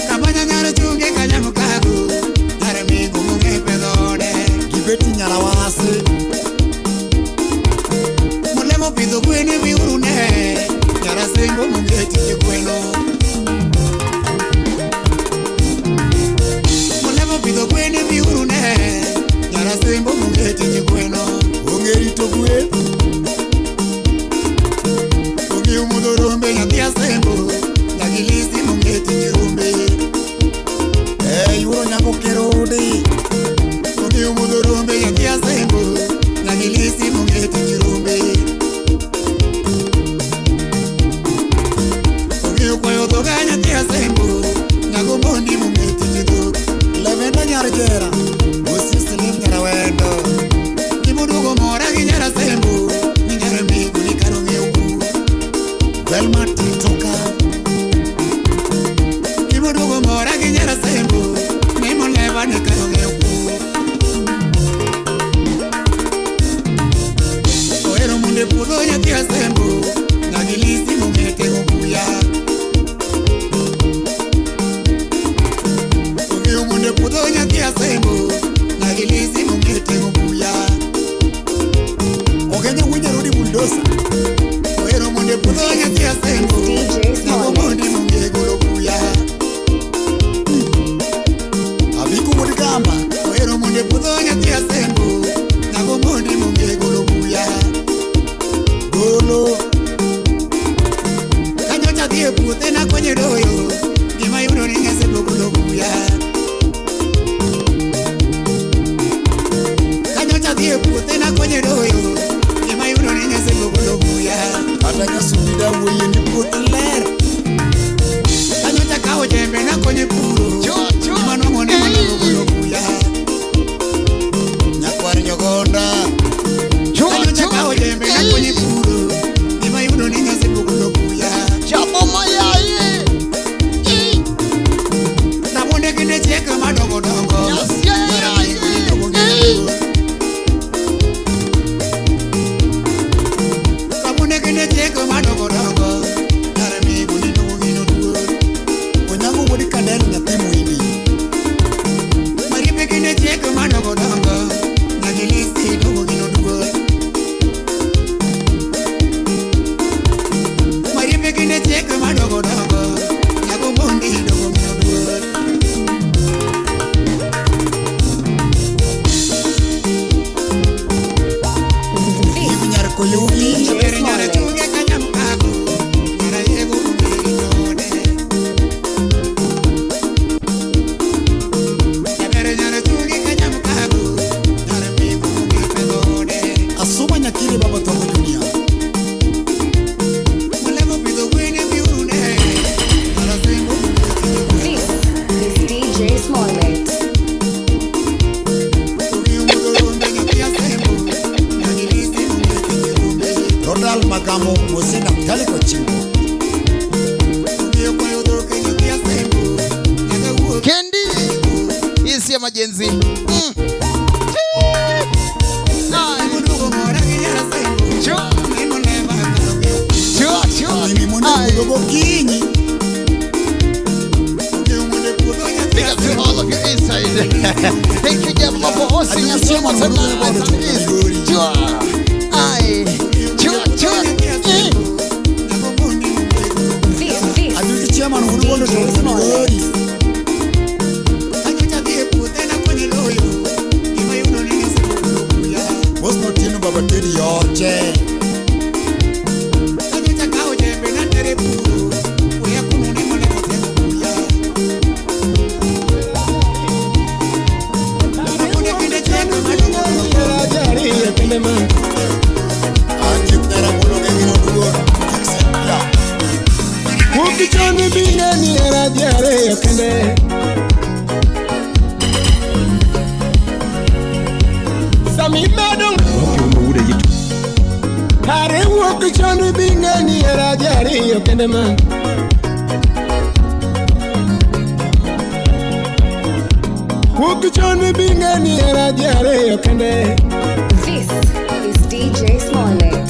Rapanya nyara chunge kanyamkago nyara mingo mongepe dode. Gibeti nyara wase. Molemo pidho gwen e miuru ne nyara Sembo mongeti gi gweno. Molemo pidho gwen e miuru ne nyara Sembo mongeti gi gweno. Onge rito gwen. Onge umudho rombe nyathi Asembo nyagilisi mongeti gi rombe. Eh, yuoro nyako kerode. Onge umudho rombe nyathi Asembo nyagilisi mongeti gi rombe. Onge okwayo dhoga nyathi Asembo nyagomondi mongeti gi dhok. Lavenda nyar Jera. Osie Selim nyara wendo. Gimoduogo mora gi nyara Sembo Mendoza. Wero monde pudo nyathi asembo. Nyago mondi munge golo buya. Abiku wuod Gamba. Wero monde pudo nyathi asembo. Nyago mondi munge golo buya. Golo. Kanyocha dhi e puothe nakonye doyo. Gima yudo ni nyasembo golo buya. Kanyocha dhi e puothe nakonye doyo. Gima yudo ni nyasembo golo buya. Kata nyasudi wuoyi ni puothe ler. Kanyocha kawo jembe nakonye puro. Gima nwang'o ni mano golo buya. Nyakwar Nyogonda. Kanyocha kawo jembe nakonye puro. Gima yudo ni nyasembo golo buya. Chamo mayai. Rabonde gine chiek madongo dongo. Rabonde gine chiek madongo dongo. Yarami guni dongo gino duol. Onyango wuod Kandel nyathi Muindi. Maribe gine chiek madongo dongo. Nyagilisi dongo gino duol. Maribe gine chiek madongo dongo. Nyago mondi dongo gino duol. This is DJ Smollett. Asuma nyakiri baba Tongo Junior. This is DJ Smollett. Ronald Magamo Mosena Mtali Kochingo. Kendi. Isi ya majenzi. Big up to all of you inside. Thank you, Jabba, for hosting us so much tonight. Chua. Aye. Chua, chua. This is DJ Smollett. Mosno Tino Baba Teddy Yoche. This is DJ Smollett.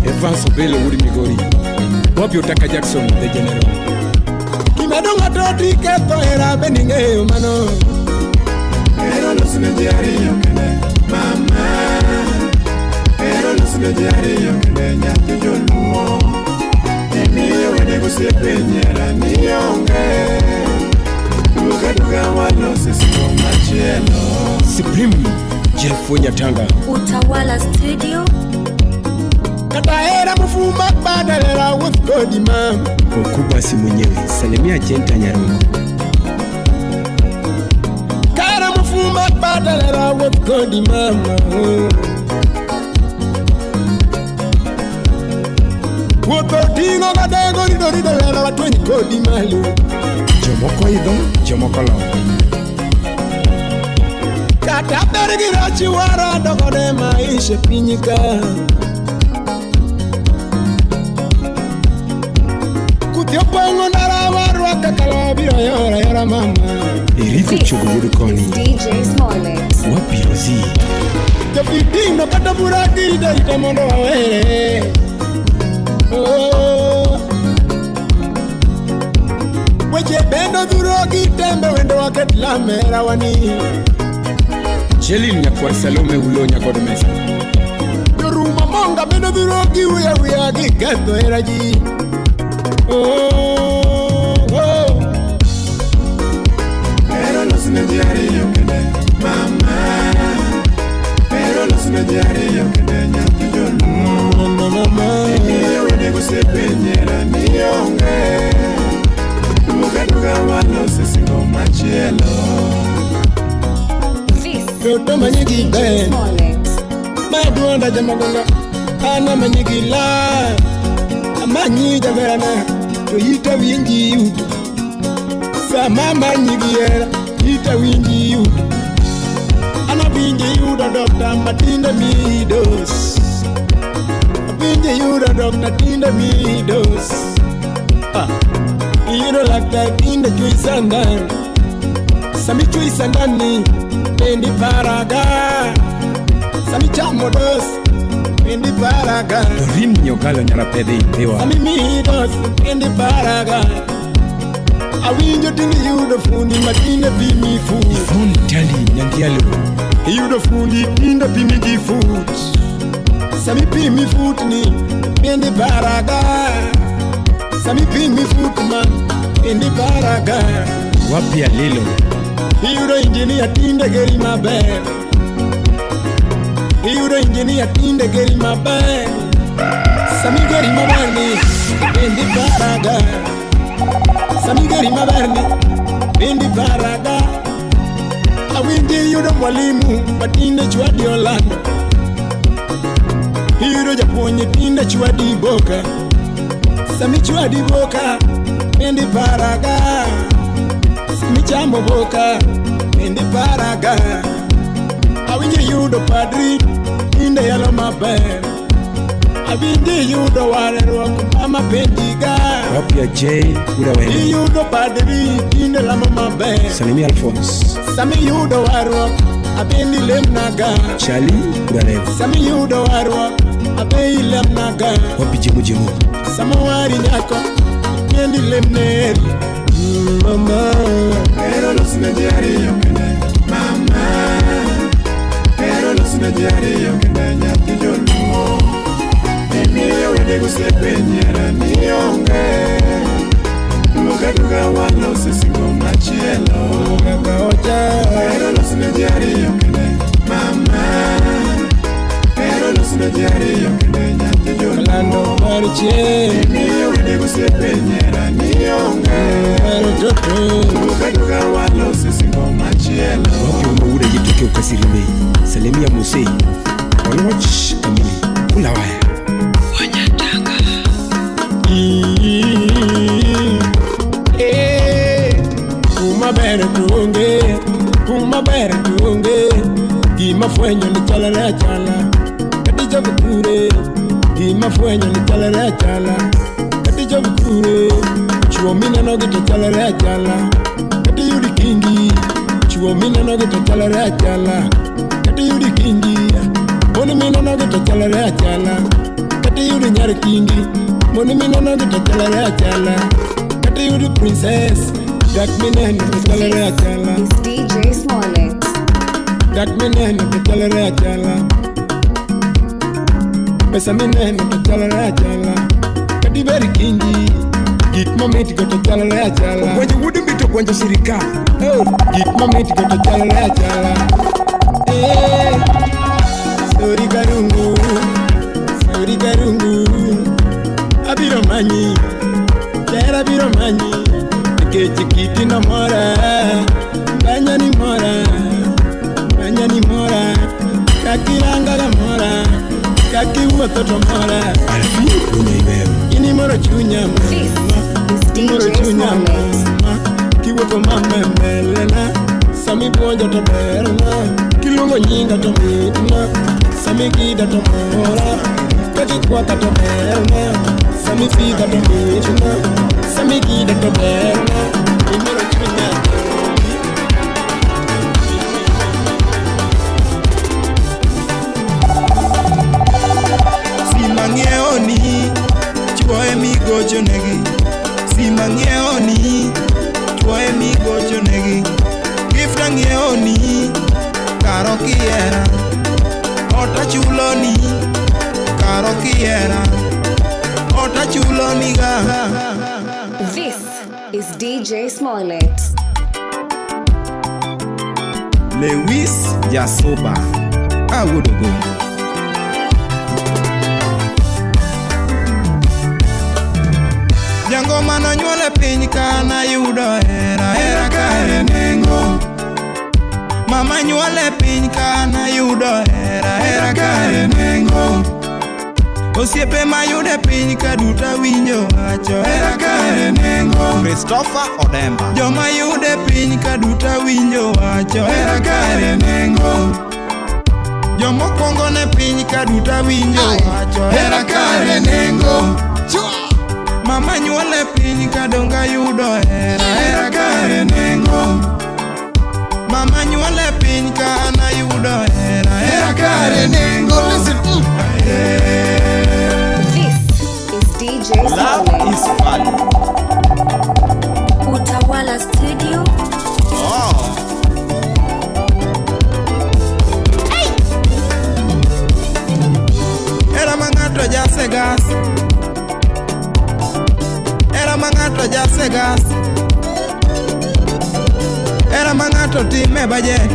Evans Obelo Wudi Migori. Wapi Otaka Jackson the General. Supreme Jeff Nyatanga. Utawala Studio. Kataera mfuma badalera with God mam. Okubasi mwenyewe salimia Jenta Nyarongo. Kara mfuma badalera with God mama. Woto tingo gadego rido rido lera watweni kodi malo. Jomoko idho, jomoko lo. Kata ber gi rach warado kode maisha piny ka. Kuthi opong'o ndara warwaka kalo biro yora yora mama. Eriko Chogo wuod koni. DJ Smollett. Wabiro zi. Jofidino kata bura girito rito mondo wawere. Oh. Weche bendo dhuro gi tembe wendo waket lamera wani. Jelin nyakwar Salome Ulo nyakod mesa. Joruma monga medo dhiro gi wiya wiya gi ketho hera ji. Oh, oh. Pero los ne ji ariyo kende mama. Pero los ne ji ariyo kende nyathi joluo. Mama. Imiyo wede gosiepe nyiera ni onge. Duoga duoga walos e singo machielo. Toto manyigi ber maduonda jamagonga an amanyigi la amanyi jaberana to ita winji yuto sama amanyigi hera ita winji yuto an awinji yudo dokta matinde miyi dos awinji yudo dokta tinde miyi dos ah. Iyudo laktar tinde chwe sandan sami chwe sandan ni Pendi paraga Sami chamo dos Pendi paraga Dorin Nyogalo nyarapedhe Ndhiwa. Sami miyi dos Pendi paraga Awinjo tinde yudo fundi matinde pimi fut Yvonne Tali Nyandialo. Iyudo fundi tinde pimi gi fut Sami pimi fut ni Pendi paraga Sami pimi fut ma Pendi paraga Wapi Alilo. Iyudo injinia tinde geri maber Iyudo injinia tinde geri maber Sami geri maber ni Pendi paraga Sami geri maber ni Pendi paraga Awinji iyudo mwalimu matinde chwadi olando Iyudo japuonj tinde chwadi boka Sami chwadi boka Pendi paraga Michamo boka Pendi paraga Awinji yudo padri tinde yalo maber Awinji yudo warruok mama penjiga Wapi J Urawele. Iyudo padri tinde lamo maber Salimia Alphonse. Sami yudo warruok abendi lemnaga Chali Uralevo. Sami yudo warruok abendi lemnaga Wapi Jemo Jemo. Samowari nyako pendi lemneri Mama Pero los ne ji ariyo kende mama. Pero los ne ji ariyo kende nyathi joluo. Imiyo wede gosiepe nyiera ni onge. Duoga duoga walos e singo machielo. Pero los ne ji ariyo kende mama. Pero los ne ji ariyo kende nyathi joluo. Kalando mar chieng' Imiyo wede gosiepe nyiera ni onge. Duoga duoga walos e singo machielo. Wapi Umauda Jituke Ukasirimei. Salimia Musei. Oluoch Kamili. Kulawaya. Kuma ber to onge, kuma ber to onge. Gima fwenyo ni chalore achala, kati jogo kure. Gima fwenyo ni chalore achala, kati jogo kure. Chuo mineno gi to chalore achala, kati yudi kingi. Chuo mineno gi to chalore achala, kati yudi kingi. Mon mineno gi to chalore achala, kati yudi nyar kingi. Mon mineno gi to chalore achala, kati yudi princess. Dak mineno to chalore achala. Is DJ Smollett. Dak mineno to chalore achala. Pesa mineno to chalore achala. Kati ber kingi. Gik mamit go to chalore achala. Ogwanjo wuod Mbito ogwanjo sirikal. Oh, gik mamit go to chalore achala. Eh, sori karungu, sori karungu. Abiro manyi, jera abiro manyi. Nikech kiti no mora, banya ni mora, banya ni mora. Kakiranga ga mora, kakiwuotho to mora. Alfi Unyaibeo. Ini moro chunya This mama, is imoro DJ chunya Smollett. mama. Kiwuotho mamembelena, sami puonjo to berna. Kiluongo nyinga to mitna, sami gida to mora. Kakikwaka to berna, sami pidha to mitna. Sami gida to berna, imoro chunya. Sima ng'iewo ni chuoye migochonegi. Sima ng'iewo ni chuoye migochonegi. Gift ang'iewo ni Karo kiera Otachuloni Karo kiera Otachuloni ga. This is DJ Smollett. Lewis Jasoba Awuodogongo. Jangoma nonyuol e piny ka nayudo hera, hera kare nengo. Mama nyuol e piny ka nayudo hera, hera kare nengo. Osiepe mayudo e piny ka duto awinjo wacho, hera kare nengo. Christopher Odemba. Joma yudo e piny ka duto awinjo wacho, hera kare nengo. Jomokwongo ne piny ka duto awinjo wacho, hera kare nengo. Mama nyuol e piny ka donge ayudo hera, hera kare nengo. Mama nyuol e piny ka an ayudo hera, hera kare nengo. This is DJ Love Smollett. is value. Utawala Studio. Oh. Hera ma ng'ato jase gas. Hera ma ng'ato jase gas. Hera ma ng'ato time budget.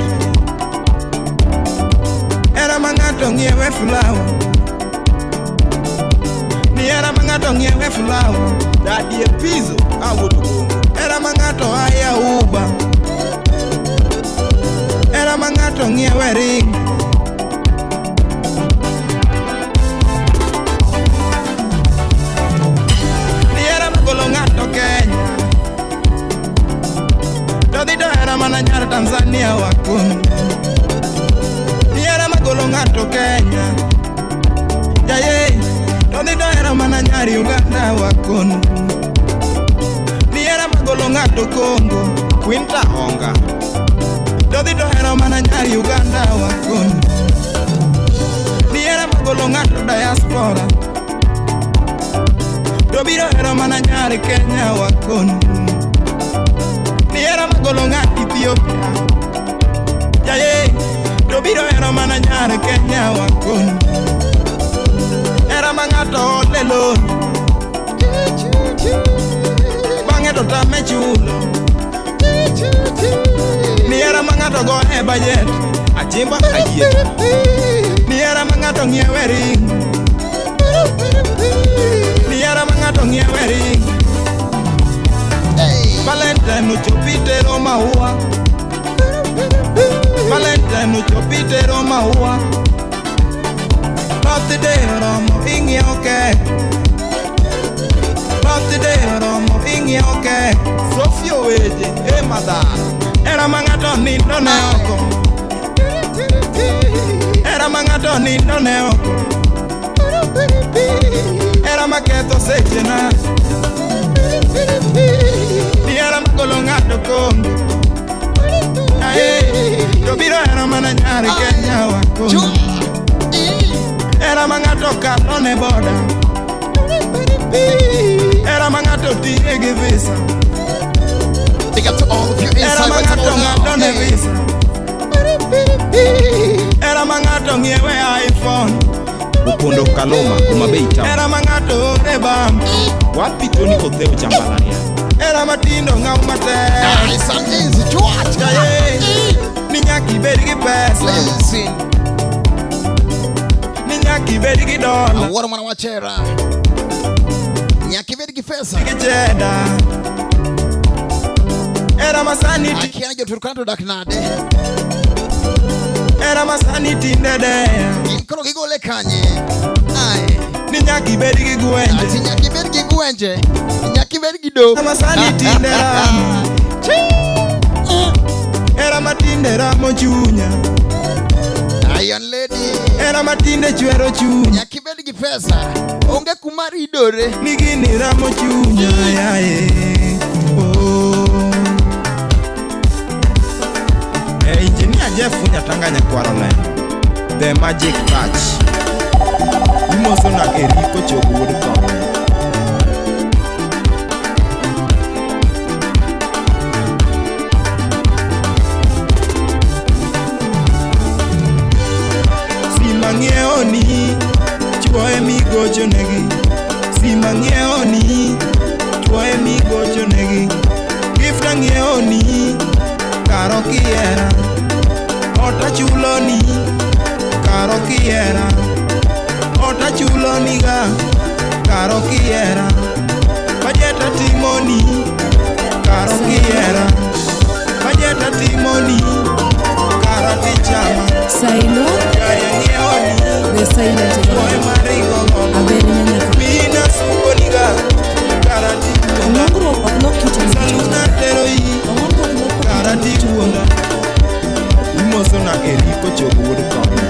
Hera ma ng'ato ng'iewe flower. Ni hera ma ng'ato ng'iewe flower. Daddy Epizo Awuodogongo. Hera ma ng'ato haya Uber. Hera ma ng'ato ng'iewe ring. Ni hera ma golo ng'ato Kenya. To dhi to hera mana nyar Tanzania wakoni. Ni hera ma golo ng'ato Kenya. Jaye, to dhi to hera mana nyar Uganda wakoni. Ni hera ma golo ng'ato Congo. Quinta Onga. To dhi to hera mana nyar Uganda wakoni. Ni hera ma golo ng'ato diaspora. To biro hero mana nyar Kenya wakoni. Ni hera ma golo ng'ato Ethiopia. Jaye, to biro hero mana nyar Kenya wakoni. Hera ma ng'ato ole loan. Bang'e to tame chulo. Ni hera ma ng'ato go e budget. Achimba Ayie. Ni hera ma ng'ato ng'iewe ring. Ni hera ma ng'ato ng'iewe ring. Valentine ochopi tero maua. Valentine ochopi tero maua. Birthday oromo ing'iewo kek. Birthday oromo ing'iewo kek. Sophie Oweje e madhara. Hera ma ng'ato nindo ne oko. Hera ma ng'ato nindo ne oko. Hera ma ketho sechena. Ni hera ma golo ng'ato Congo. Ae, to biro hero mana nyar Kenya wakoni. Hera ma ng'ato kalo ne boda. Hera ma ng'ato tiye gi visa. Big up to all of you Hera inside ma right ng'ato about now. ng'ado ne visa. Hera ma ng'ato ng'iewe iPhone. Opondo Kaloma Homa Bay Town. Hera ma ng'ato ore bam. Wapi Tony Otheo Chambalania. Hera matindo ng'aw matek. Nice and easy. Chua. Jaye, ni nyaka ibed gi pesa. Listen. Ni nyaka ibed gi dola. Awuoro mana wachera. Nyaka ibed gi pesa. Gi cheddar. Hera masani Akia ni jo-Turkana to dak nade? Hera masani tinde deya. Gin koro gigole kanye? Aye. Ni nyaka ibed gi gwenje. Ati nyaka ibed gi gwenje. Nyaka ibed gi do. Hera masani tinde ramo. Hera matinde ramo chunya. Iron Lady. Hera matinde chwero chunya. Nyaka ibed gi pesa. Onge kuma ridore. Ni gini ramo chunya yaye. Oh. Engineer Jeff Nyatanga Nyakwaro Lendo. The Magic Touch. Imoso na Eriko Chogo wuod Konde. na Eriko Chogo wuod Kono.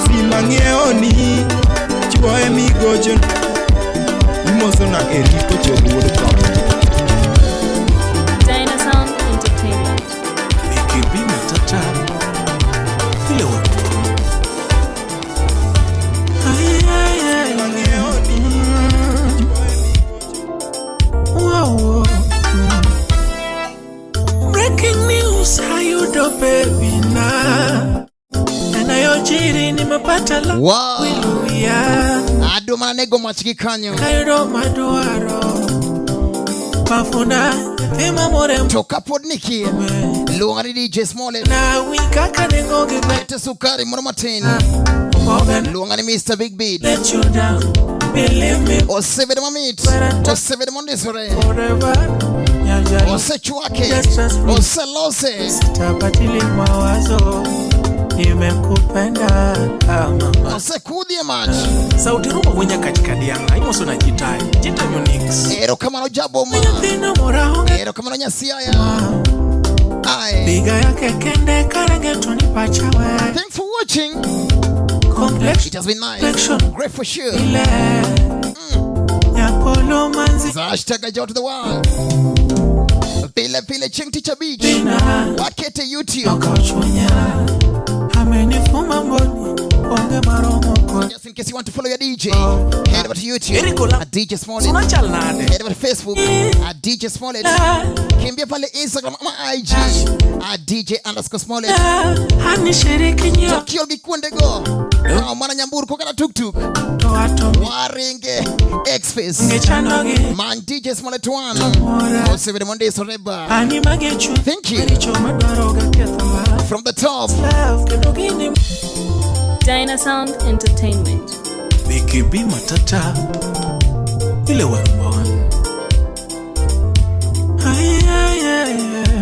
Sima ng'iewo ni chuoye migocho. Imoso na Eriko Chogo wuod Kono. Dinosound Entertainment. Vicky Matata. Vile wa Ay, ay, ay. Wow. Breaking news, hayudo baby na yanayojiri nimepata la Wow. Wiluya Ado mana nego mach gi kanyo. Kayudo madwaro Pafuna nyathi mamore To kapod nikia, luonga ni DJ Smollett. Na wi kaka nengo gi ber. Kete sukari moro matin. Morgan. Luonga ni Mr. Big Beat. Let you down, believe me. Osebedo mamit. Osebedo mondisore. Forever. Nyajalo. Osechwake. Just trust me. Oselose. Sitabadili mawazo, nimekupenda mama. Osekudhi e mach. Sauti rumo winya katika dianga. Imoso na Jitai. Jita Unix. Erokamano jaboma. Nyathino mora onge. Erokamano nyasiaya. Aye. Piga yake kende karenge to ni pacha we. Thanks for watching. Complex. It has been nice. Complexion. Great for sure. Ile. Nyapolo manzi. Hashtag Ajaw to the world. Pile pile Chieng Tich Abich. Bina. Wakete YouTube. Okachunya. Amenifuma mboni. Onge maromo kwa. Just in case you want to follow your DJ, head over to YouTube Eriko la- at DJ Smollett. Suna chal nade. Head over to Facebook at DJ Smollett. Kimbia pale Instagram ama IG at DJ underscore Smollett. Hanishiriki nyo. Tokio gi kuonde go. Kaw mana nyamburko kata tuktuk. To atomi. Waringe X-Face. Ngechanogi. Man DJ Smollett 1. Osebedo mondisore ba. Ani magechu. Thank you. Richo madwaro ga kethowa. From the top. Love kendo gini. Dinosound Entertainment. Vicky B Matata. Vile wa mbon. Ay, ay, ay, ay.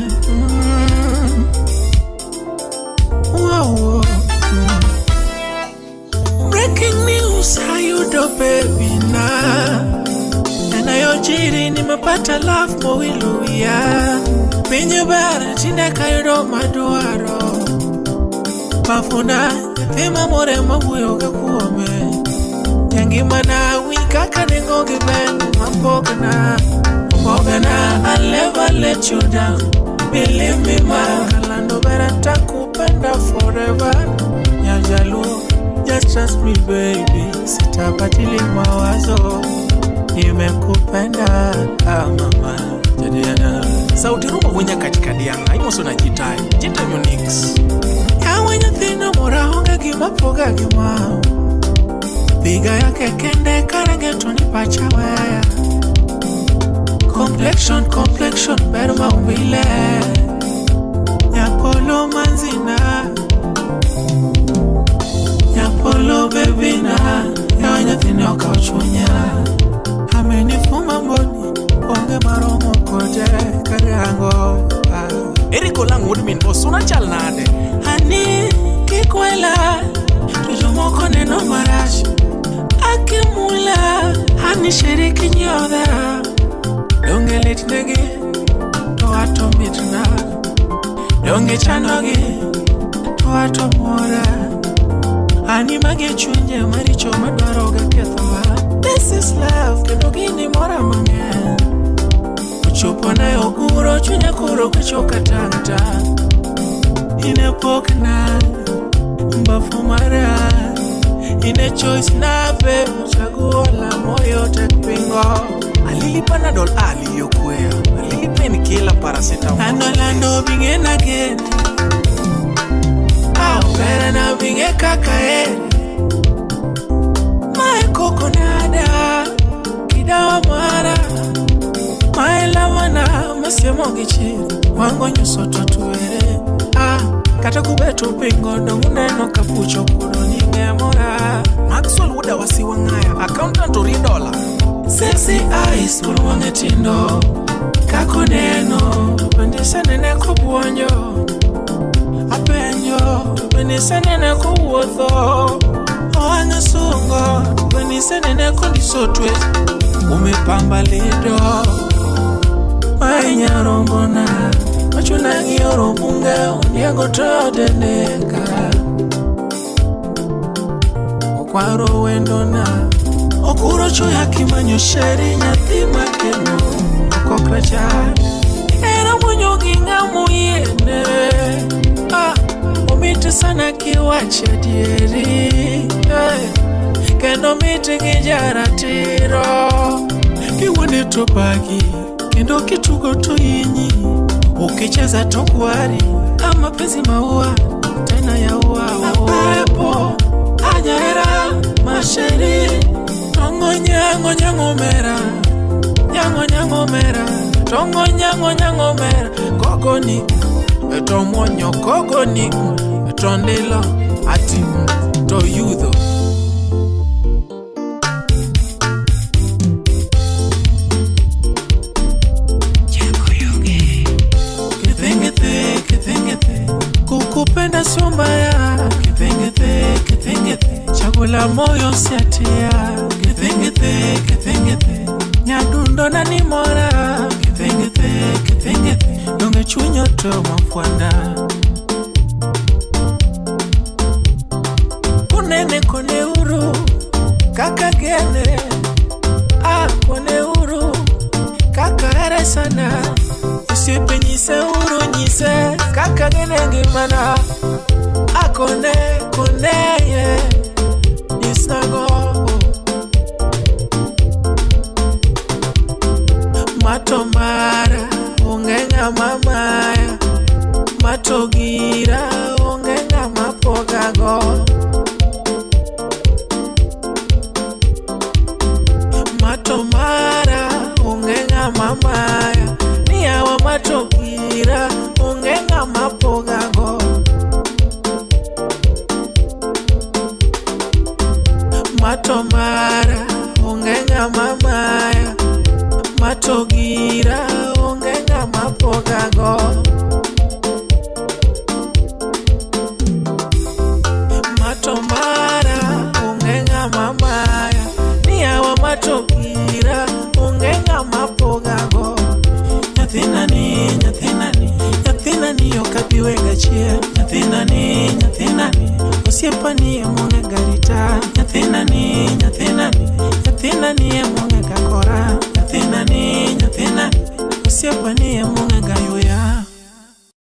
Wow, wow. Breaking news, hayudo baby na yanayojiri nimepata love mowiluya pinye ber tinde kayudo madwaro pafuna nyathi mamore mawuoyo ga kuome Nyangimana wi kaka nengo gi ber mapogna Pogna, I'll never let you down. Believe me ma, kalando ber atakupenda forever. Nyajaluo, just trust me baby. Sitabadili mawazo, nimekupenda mama. Jadiana. Sauti rumo winya katika dianga. Imoso na Jitai. Jita Unix. Yawe nyathino mora onge gima poga gi ma. Piga yake kende karenge to ni pacha weya. Complexion, complexion, ber maumbile. Nyapolo manzina. Nyapolo baby na. Yawe nyathino okawo chunya. Amenifuma mboni, onge maromo kode karango. Eriko Lang wuod min bo suna chal nade. Ani kikwela, to jomoko neno marach. Akimula, anishiriki nyodha. Donge litnegi, to ato mitna. Donge chandogi, to ato mora. Ani mage chunje maricho madwaro ga kethowa. This is love, kendo gini mora mang'eny. Ochopo na oguro, chunya koro kecho katangta. Ine pokna, mbafu mara. Ine choice na babe, chaguo la moyo tek pingo. Alili Panadol ali yokwea. Alili painkiller paracetamol. Andolando bingen again. Au bera na binge kaka e. Mae kokonada, kidawa mara. Mae lamana, masiemo gichi. Wango nyuso totuere. Ah, kata kubeto pingo donguneno kapucho kudo nyinge mora. Maxwell wuda wasiwang'aya. Accountant orie dola. Sexy eyes ulwang'e tindo. Kako neno, bende senene kobuonjo. Apenjo, bende senene kowuotho. Owang'e sungo, bende Kisenene kondisotwe umepamba lido mainyarombona machunangioro bunge ondiego todeneka okwaro wendona okurocho yakimanyo sheri nyathi makeno okokracha era mwonyo gi ng'amo yiene ah, omit sana kiwacho adieri hey. Kendo mit gi jaratiro kiwuonde to paki kendo kitugo to inyi ukicheza to kwari ama penzi maua tena yaua apepo ajaera masheri tongo nyango nyango mera nyango nyango mera tongo nyango nyango mera kogoni to mwonyo kogoni to ndilo ati to yudho. Kukupenda sio mbaya, kithengithe kithengithe, chagula moyo siatia, kithengithe kithengithe, nyadundo na nimora, kithengithe kithengithe, donge chunyo to mafwanda. Kunene kone uru, kaka gene, ah kone uru, kaka here sana. Osiepe nyise uru nyise kaka gene ngimana akone kone ye nyisnago mato mara onge ng'ama maya mato gira onge ng'ama pogago mato mara onge ng'ama maya niyawa mato gira onge ng'ama pogago mato mara onge ng'ama maya mato gira onge ng'ama pogago mato mara onge ng'ama maya niyawa mato gira onge ng'ama pogago. Nyathinani, nyathinani, nyathinani okabiwega chien. Nyathinani, nyathinani, osiepani emong'ega rita. Nyathinani, nyathinani, nyathinani emong'ega kora. Nyathinani, nyathinani, osiepani emong'ega yuya.